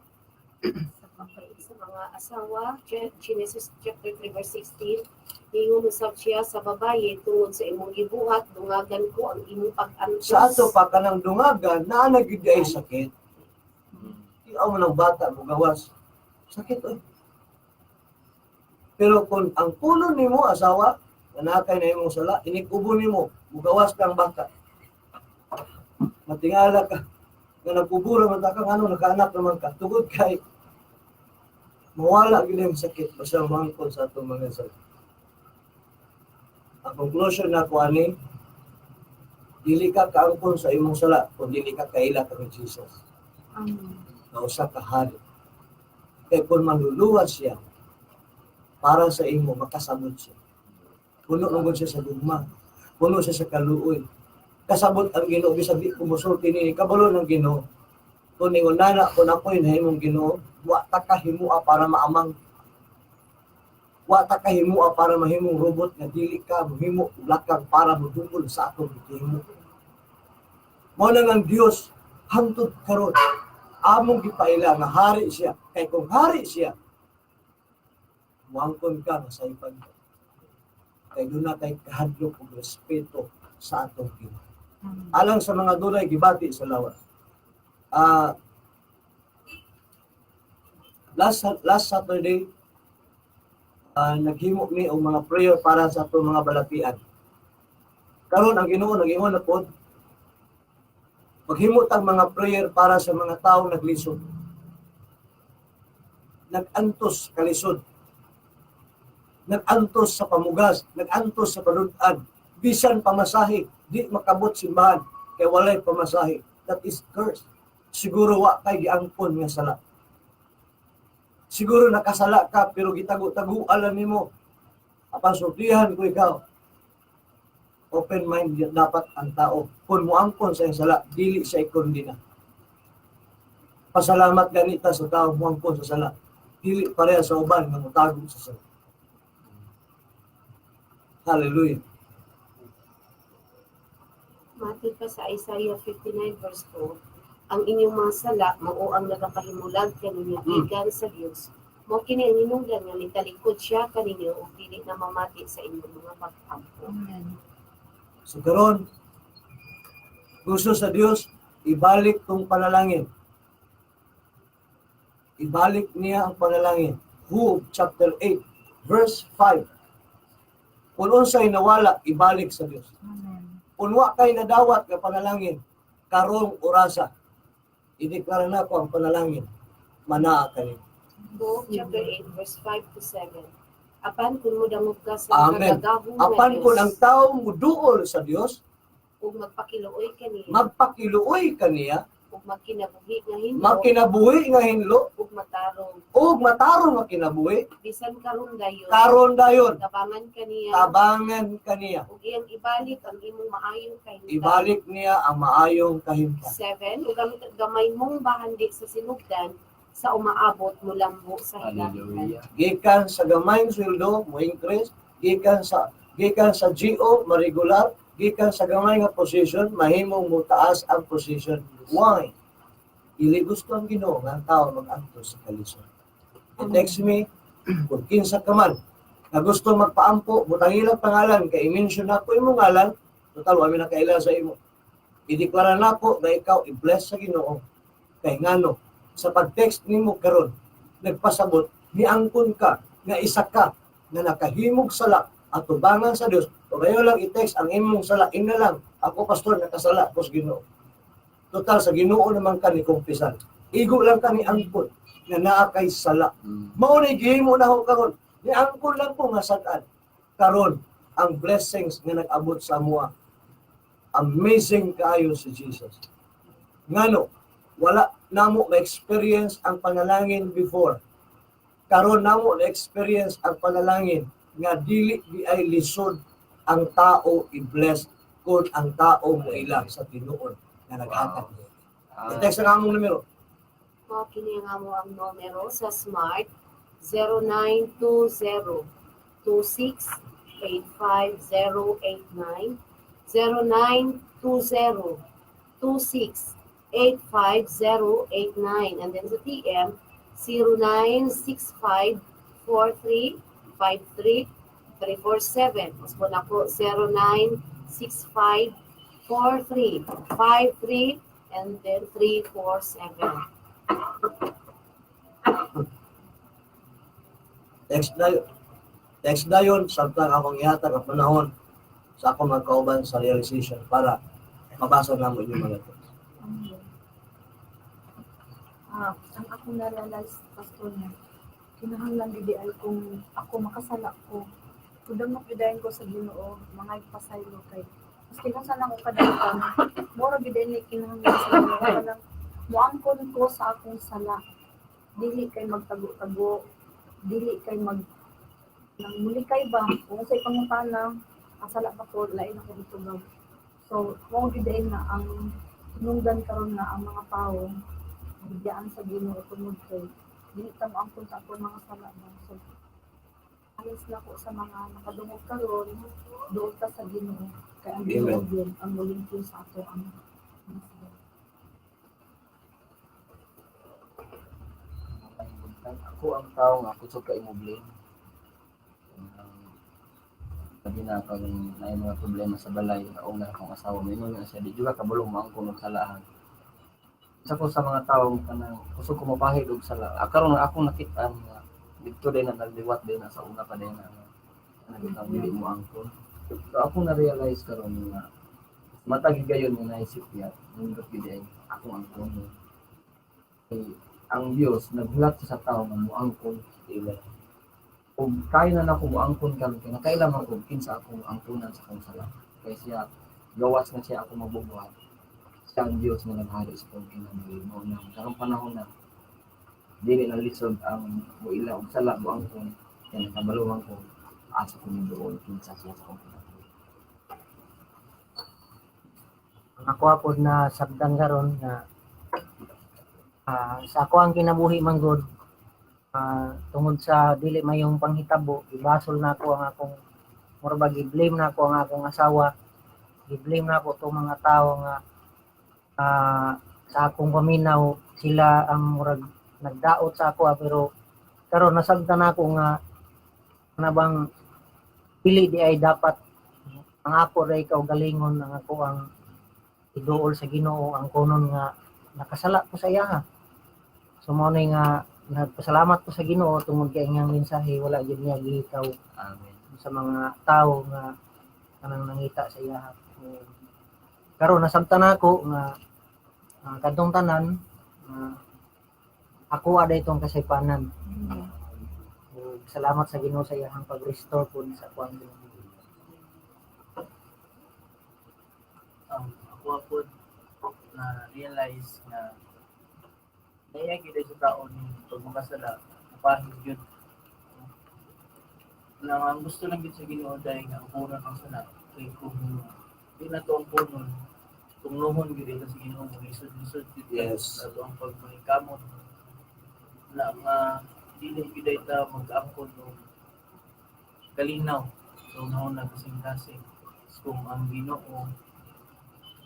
Sa mga asawa, Genesis chapter 3 verse 16, ningon usab siya sa babaye, "Tungod sa imong gibuhat, dungagan ko ang imong pag-antos." Sa ato pa kanang dungagan, naa na gyud ay sakit. Di mo ng bata mo gawas. Sakit oy. Pero kung ang puno nimo asawa, nanakay na imong sala, inikubo nimo, mugawas kang bata. Matingala ka. Nga nagkubura man ta ka, ngano nakaanak naman ka. Tugod kay mawala gyud ang sakit basta moangkon sa atong mga sala. Ang conclusion na ko ani, Dili ka kaangkon sa imong sala kung dili ka kaila kang Jesus Amen. Na usa ka hari. Kay kung manluluwas siya, para sa imo, makasabot siya. Puno man gud siya sa gugma. Puno siya sa kaluoy. Kasabot ang Ginoo bisag di ko musulti ni, kabalo ng Ginoo. Kung ningon nana, kung ako'y nahimong Ginoo, wa ta ka himua para maamang. Wa ta ka himua para mahimong robot nga dili ka mohimo og lakang para modungol sa atong gihimo. Mao lang ang Dios hangtod karon among gipaila nga hari siya. Kay kung hari siya, muangkon ka nga saypan ka. Kay duna kay kahadlok ug respeto sa atong Ginoo. Amen. Alang sa mga dunay gibati sa lawas. Last last Saturday, naghimo ni og mga prayer para sa atong mga balatian. Karon ang Ginoo nag-ingon na pod, maghimo tag mga prayer para sa mga tawo naglisod. Nag-antos kalisod. Nag-antos sa pamugas, nag-antos sa palud-an, bisan pamasahe, di makabot simbahan kay walay pamasahe. That is curse. Siguro wa kay giangkon nga sala. Siguro nakasala ka pero gitago-tago alam nimo. Apan sultihan ko ikaw. Open mind dapat ang tao. Kung muangkon sa iyang sala, dili siya ikondina. Pasalamat ganita sa tao muangkon sa sala. Dili pareha sa uban nga motago sa sala. Hallelujah. Matid pa sa Isaiah 59 verse 4, ang inyong mga sala mao ang nagapahimulag kaninyo gikan sa Dios. Mao kini ang hinungdan nga mitalikod siya kaninyo ug dili na mamati sa inyong mga pag-ampo. Amen. So karon, gusto sa Dios ibalik tong panalangin. Ibalik niya ang panalangin. Job chapter 8 verse 5. Kung unsay nawala, ibalik sa Dios. Amen. Kung wa kay nadawat nga panalangin, karong orasa, ideklara na ko ang panalangin, manaa kanin. Job chapter 8 verse 5 to 7. Apan kung modangog ka sa Amen. makagagahom nga Apan Dios, kung ang tao muduol sa Dios, ug magpakiluoy kaniya, magpakiluoy kaniya, ug magkinabuhi nga hinlo, magkinabuhi nga hinlo, ug matarong, ug matarong nga kinabuhi, bisan karon dayon, karon dayon, tabangan kaniya, tabangan kaniya. ug iyang ibalik ang imong maayong kahimtang. Ibalik niya ang maayong kahimtang. 7. Ug ang gamay mong bahandi sa sinugdan sa umaabot mulambo sa hilabihan. Hallelujah. Gikan sa gamayng sweldo mo increase, gikan sa GO ma-regular, gikan sa gamay nga position mahimong mo taas ang position. Why? Dili gusto ang Ginoo nga ang tao mag-antos sa kalisod. I-text me kung kinsa ka man nga gusto magpaampo, butang ilang pangalan kay i-mention nako imong ngalan, total wa mi nakaila sa imo. Ideklara nako nga ikaw i-bless sa Ginoo. Kay ngano sa pag-text nimo karon nagpasabot niangkon ka nga isa ka na nakahimog sala at tubangan sa Dios. O kayo lang i-text ang imong sala, ina lang, "Ako, pastor, nakasala ko sa Ginoo." Total sa Ginoo naman ka ni kumpisan. Igo lang ka ni angkon nga naa kay sala. Mao ni gihimo na ho karon. Niangkon lang ko nga sad-an. Karon ang blessings nga nag-abot sa amoa. Amazing kaayo si Jesus. Ngano wala namo ma-experience ang panalangin before. Karon namo na-experience ang panalangin nga dili di ay lisod ang tao i-bless kung ang tao moila sa tinuod nga naghatag niya. I-text ang among numero. Mao kini ang amo ang numero sa Smart, 0920 2685089, 0920 2685089, and then sa TM, 0965 4353 347. Mas po na po, 0965 43 53 and then 347. Text na text na yun, samtang akong ihatag ang panahon sa akong magkauban sa realization para mabasa namo yung mga text. Amen. Ang akong na-realize, Pastor, niya, kinahanglan gid ay kung ako makasala ko, kung damok gidayon ko sa Ginoo, mga pasaylo kay Maski unsa na akong kadautan, mura gyud ni kinahanglan sa Ginoo kanang moangkon ko sa akong sala. Dili kay magtago-tago, dili kay mag nang mulikay ba kung sa pangutana, ang sala ba ko, lain ako gitubag. So mao gyud na ang hinungdan karon nga ang mga tawo bigyan sa Ginoo tungod kay dili ta moangkon sa atong mga sala ba. So alis na ko sa mga nakadungog karon, duol ta sa Ginoo kay ang Ginoo Amen. gyud ang mulimpyo sa ato ang mga sala. Ako ang tao nga kusog ka imo-blame. Sabi na pag naay mga problema sa balay, nga una akong asawa, may nga siya, di juga kabalo mo ang kunong salahan. Isa ko sa mga tao kanang kusog ko mapahid og sala. Ah, karon nga akong nakit-an nga didto din na naliwat din na sa una pa din na nga dili mo angkon. So ako na-realize karon nga matag higayon nga naisip niya, nindot gid ay akong angkon. Kay ang Dios naghulat siya sa tao nga moangkon sa ila. Ug kaya na nako moangkon karon kay nakaila man ko kinsa akong angkonan sa akong sala. Kay siya gawas na siya ako mabubuhat. Siya ang Dios nga naghari sa akong kinabuhi. Mao na karong panahon na dili na lisod ang moila og sala moangkon kay nakabalo man ko asa ko doon kinsa siya sa akong kinabuhi. Ang ako pod na sabdan karon nga sa ako ang kinabuhi man gud, tungod sa dili mayong panghitabo, gibasol na ako ang akong mura ba, gi-blame na ako ang akong asawa, gi-blame na ako tong mga tao nga sa akong paminaw sila ang murag nagdaot sa ako, pero karon nasabtan na ako nga na bang pili di ay dapat ang ako ra ikaw galingon, ang ako ang iduol sa Ginoo ang kunon nga nakasala ko sa iya. So mao na nga nagpasalamat ko sa Ginoo tungod kay iyang mensahe wala gyud niya gihikaw Amen. sa mga tao nga kanang nangita sa iya. So, karon nasabtan nako nga kadtong tanan ako ada itong kasaypanan. Ug salamat sa Ginoo sa iyang pag-restore pud sa akuang kinabuhi. Ako po na realize nga naiya gyud sa tao ni pag makasala mapahid gyud na ang gusto lang gyud sa Ginoo dahil nga angkunon ang sala, kay kung di na to angkunon, tunglohon gyud ito sa Ginoo, lisod-lisod gyud sa ato ang pagmangkamot na nga dili gyud ay ta mag-angkon og kalinaw so una kasing-kasing kung ang Ginoo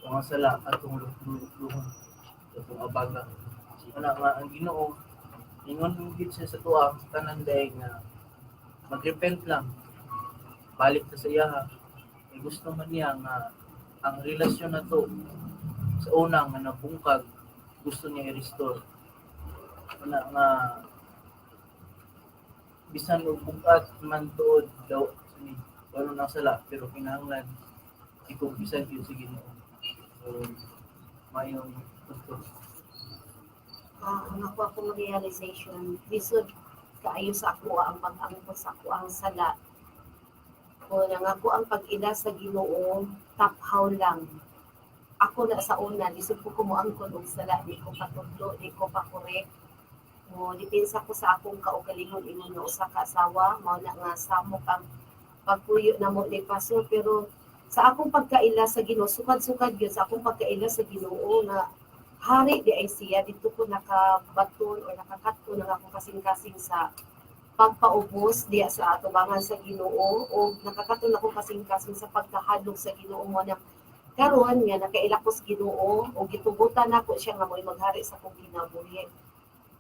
kung ang sala atong lukluhon atong abaga. Wala nga ang Ginoo ingon gid siya sa tuwa sa tanan dahil nga magrepent lang, balik ta sa iyaha kay gusto man niya nga ang relasyon na to sa una nga nabungkag gusto niya i-restore. Wala nga bisan og bugat man tuod daw ni wala nang sala pero kinahanglan ikumpisan gyud sa Ginoo. So mayong gusto. Ang ako akong realization, lisod kaayo sa ako ang pag-angkon sa ako ang sala. Kung ang ako ang pag-ila sa Ginoo, taphaw lang. Ako na sa una, lisod ko kumuangkon og sala, di ko patudlo, di ko pa-correct. Mo depensa ko sa akong kaugalingon ingon nga usa ka asawa, mao na nga samok ang pagpuyo namo ni pastor, pero sa akong pagkaila sa Ginoo, sukad-sukad gyud sa akong pagkaila sa Ginoo nga hari di ay siya, dito ko nakabaton o nakakaton ang akong kasing-kasing sa pagpaubos diya sa atubangan sa Ginoo o nakakaton ako kasing-kasing sa pagkahadlok sa Ginoo mo na karon nga nakaila ko sa Ginoo o gitugutan nako siya nga mo'y maghari sa akong kinabuhi.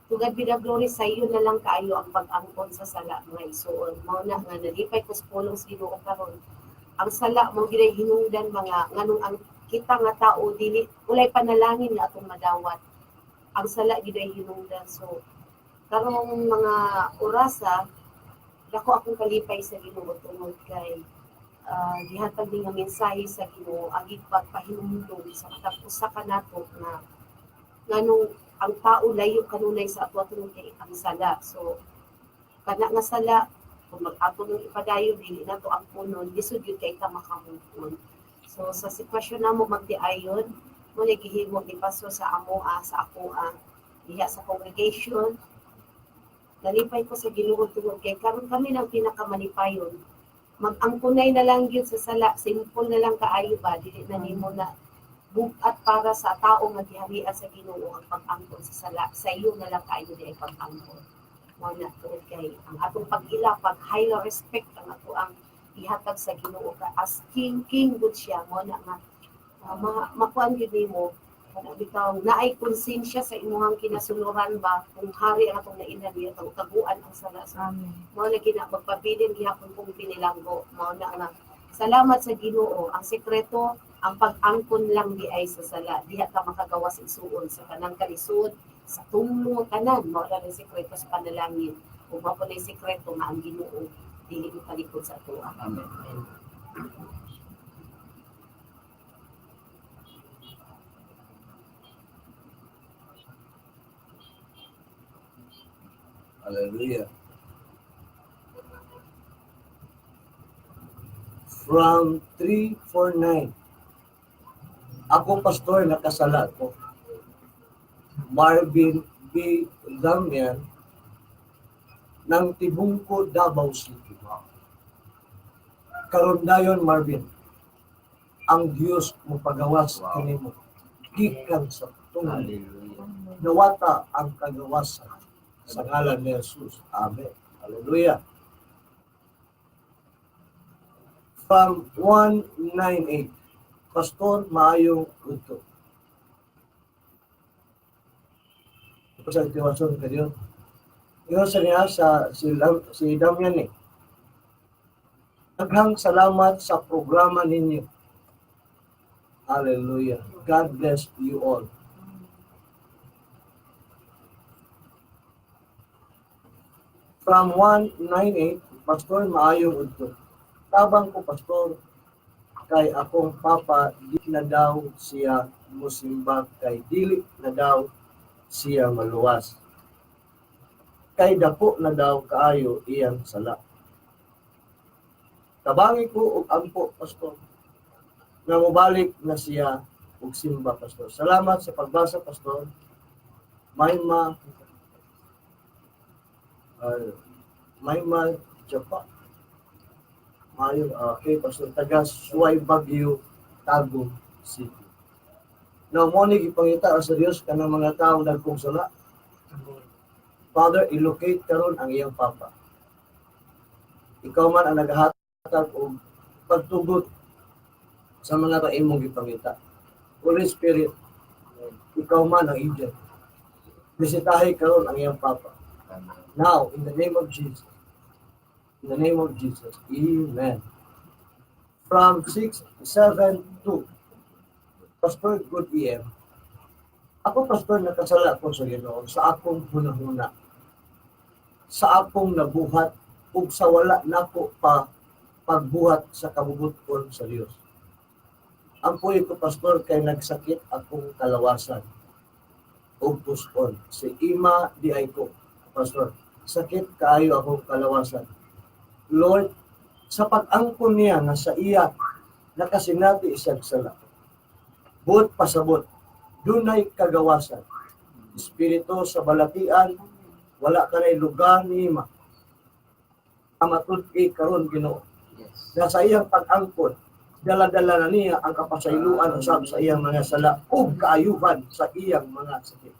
To God be the glory, sa iyo na lang kaayo ang pag-angkon sa sala, mga igsoon. Mao na nga nalipay ko sa pulong sa Ginoo karon. Ang sala mo gid hinungdan mga nganong ang kita nga tao dili walay panalangin nga atong madawat. Ang sala gid ay hinungdan. So karong mga orasa, dako akong kalipay sa Ginoo tungod kay gihatag ni nga mensahe sa Ginoo agi pagpahinumdum sa matag usa ka nato nga nganong ang tao layo kanunay sa ato tungod kay ang sala. So kana nga sala kung mag-ato ng ipadayon dili nato ang punon, lisod gyud kay ta makamove on. So sa sitwasyon namo magtiayon, mo ni gihimo ni pastor sa amoa, sa akoa, diha sa congregation. Nalipay ko sa Ginoo tungod kay karon kami nang pinakamalipayon. Mag-angkunay na lang gyud sa sala, simple na lang kaayo ba, dili na nimo na bugat para sa tao nga giharian sa Ginoo ang pag-angkon sa sala. Sa iyo na lang kaayo di ay pag-angkon. Mao na tungod kay ang atong pag-ila, pag highly respect ang ato ang ihatag sa Ginoo ka as king, king good siya. Mao na nga makuan gyud nimo kana bitaw naay konsensya sa imuhang kinasuluran ba kung hari ang atong nailhan niya taguan ang sala sa Amen. Mao na gina magpabilin gihapon kong pinilanggo. Mao na nga salamat sa Ginoo. Ang sekreto, ang pag-angkon lang di ay sa sala, diha ka makagawas igsuon sa kanang kalisod, sa tunglo, tanan. Mao na ang sekreto sa panalangin ug mao po na sekreto nga ang Ginoo dili motalikod sa atoa. Amen. Hallelujah. From 349. Ako, pastor, nakasala ko. Marvin B. Damian ng Tibungko, Davao City. Karon dayon, Marvin, ang Dios mopagawas kanimo gikan sa tungod. Hallelujah. Nawata ang kagawasan sa ngalan ni Jesus. Amen. Hallelujah. From 198, Pastor, maayong udto. Ito sa itiwason ka Dios. Ingon sa niya sa si Damian eh. Daghang salamat sa programa ninyo. Hallelujah. God bless you all. From 198, Pastor, maayong udto. Tabang ko, Pastor, kay akong papa di na daw siya musimba kay dili na daw siya maluwas. Kay dako na daw kaayo iyang sala. Tabangi ko og ampo, Pastor, nga mobalik na siya og simba, Pastor. Salamat sa pagbasa, Pastor. Mayma Mayma Japa. Mayo, okay, Pastor, taga Suway Baguio, Tagum City. Now, mo ni gipangita sa Dios kanang mga taong dagkong sala. Father, ilocate karon ang iyang papa. Ikaw man ang naghahatag og pagtugot sa mga tao imong gipangita. Holy Spirit, ikaw man ang agent. Bisitahi karon ang iyang papa. Amen. Now, in the name of Jesus. In the name of Jesus. Amen. From 672, Pastor, good AM. Ako, Pastor, nakasala ko sa Ginoo sa akong hunahuna, sa akong nabuhat ug sa wala nako pa pagbuhat sa kabubuton sa Dios. Ang puyo ko, Pastor, kay nagsakit akong kalawasan ug puson. Si Ima di ay ko, Pastor. Sakit kaayo akong kalawasan. Lord, sa pag-angkon niya nga sa iya nakasinati isang sala. Buot pasabot, dunay kagawasan. Espiritu sa balatian, wala ka na'y lugar ni Ima. Amatud-i karon Ginoo. Yes. Na sa iyang pag-angkon, dala-dala na niya ang kapasayloan usab sa iyang mga sala ug kaayuhan sa iyang mga sakit.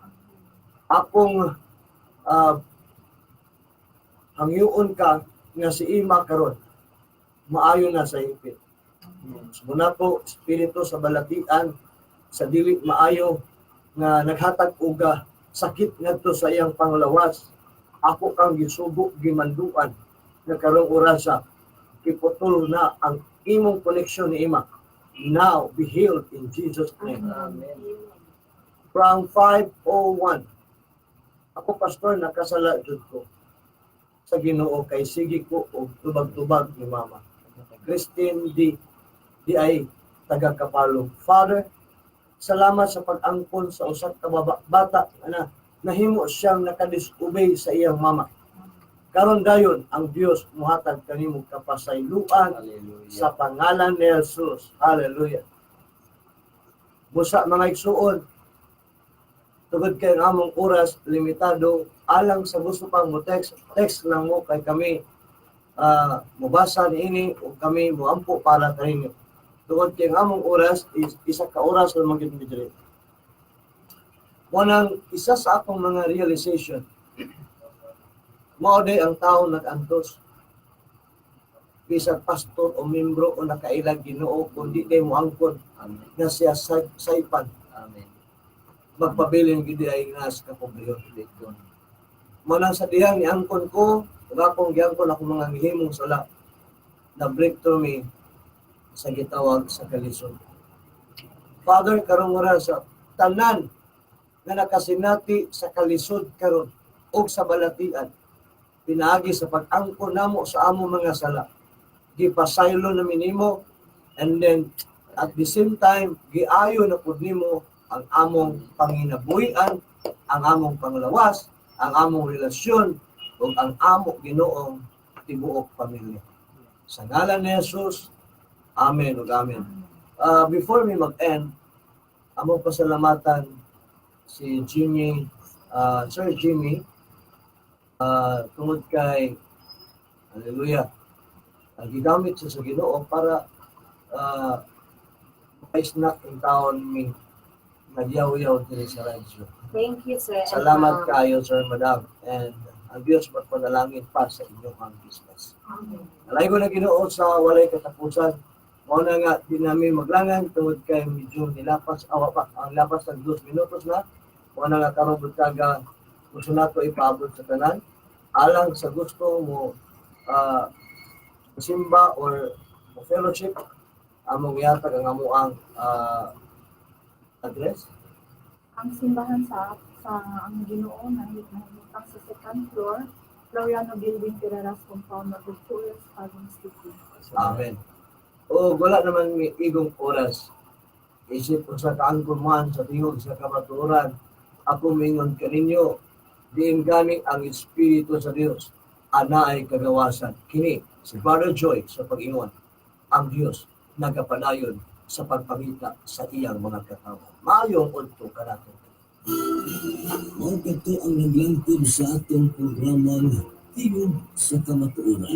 Akong hangyoon ka nga si Ima karon maayo na sa ipit. Muna po, espiritu sa balatian, sa dili maayo nga naghatag uga sakit ngadto sa iyang panglawas. Ako kang gisugo gimanduan nga karong orasa iputol na ang imong connection ni Ima. Now be healed in Jesus' name. Amen. From 501. Ako, Pastor, nakasala jud ko sa Ginoo kay sige ko og tubag-tubag ni Mama. Christine D. Di ay taga Kapalong. Father, salamat sa pag-angkon sa usa ka bata na nahimo siyang nakadisobey sa iyang mama. Karon dayon ang Dios muhatag kanimo kapasayloan Hallelujah. sa pangalan ni Jesus. Hallelujah. Busa, mga igsuon, tungod kay ang among oras limitado, alang sa gusto pang mo text, text lang mo kay kami mobasa niini o kami moampo para kaninyo. Tungod kay ang among oras is isa ka oras lang man gyud mi diri. Mo nang isa sa akong mga realization, mao day ang tao nag-antos bisag pastor o membro o nakailag Ginoo, kundi day moangkon Amen. nga siya saypan, Amen. magpabilin gid ay nga sa kapobrehon. Dito. Mo nang sa dihang niangkon ko ug akong giangkon akong mga gihimong sala, na breakthrough me sa gitawag sa kalisod. Father, karong oras, sa tanan nga nakasinati sa kalisod karon og sa balatian pinaagi sa pag-angkon namo sa among mga sala, gipasaylo na nimo and then at the same time giayo na pud nimo ang among panginabuhian, ang among panglawas, ang among relasyon ug ang amo, Ginoong tibuok pamilya. Sa ngalan ni Jesus, amen ug amen. Before we mag-end, among pasalamatan si Jimmy, Sir Jimmy, tungod kay, hallelujah, gigamit siya sa Ginoo para may snack in town mi nagyaw-yaw diri sa radyo. Thank you, sir. And, Salamat ma'am. Kayo, sir, madam. And ang Diyos magpanalangin pa sa inyong ang business. Amen. Alay ko na Ginoo sa walay katapusan. Mao na nga di namin maglangan tungod kay medyo nilapas awa pa ang lapas ng 2 minutos na. Mao na nga karon buntaga gusto nato ipaabot sa tanan alang sa gusto mo simba or mo fellowship, among ihatag ang amuang address. Ang simbahan sa ang Ginoo na nahimutang sa second floor, Floriano Building, Tiraras Compound, Nabugtuas, Tagum City. Amen. O wala naman may igong oras. Isip ko sa kaangkuman sa tingog sa kamatuoran. Ako mingon kaninyo, diin gani ang Espiritu sa Dios, ana ay kagawasan. Kini, si Brother Joy sa pag-ingon, ang Dios nagapadayon sa pagpangita sa iyang mga katawhan. Maayong udto kanato. Mao kadto ang naglangkob sa atong programang Tingog sa Kamatuoran.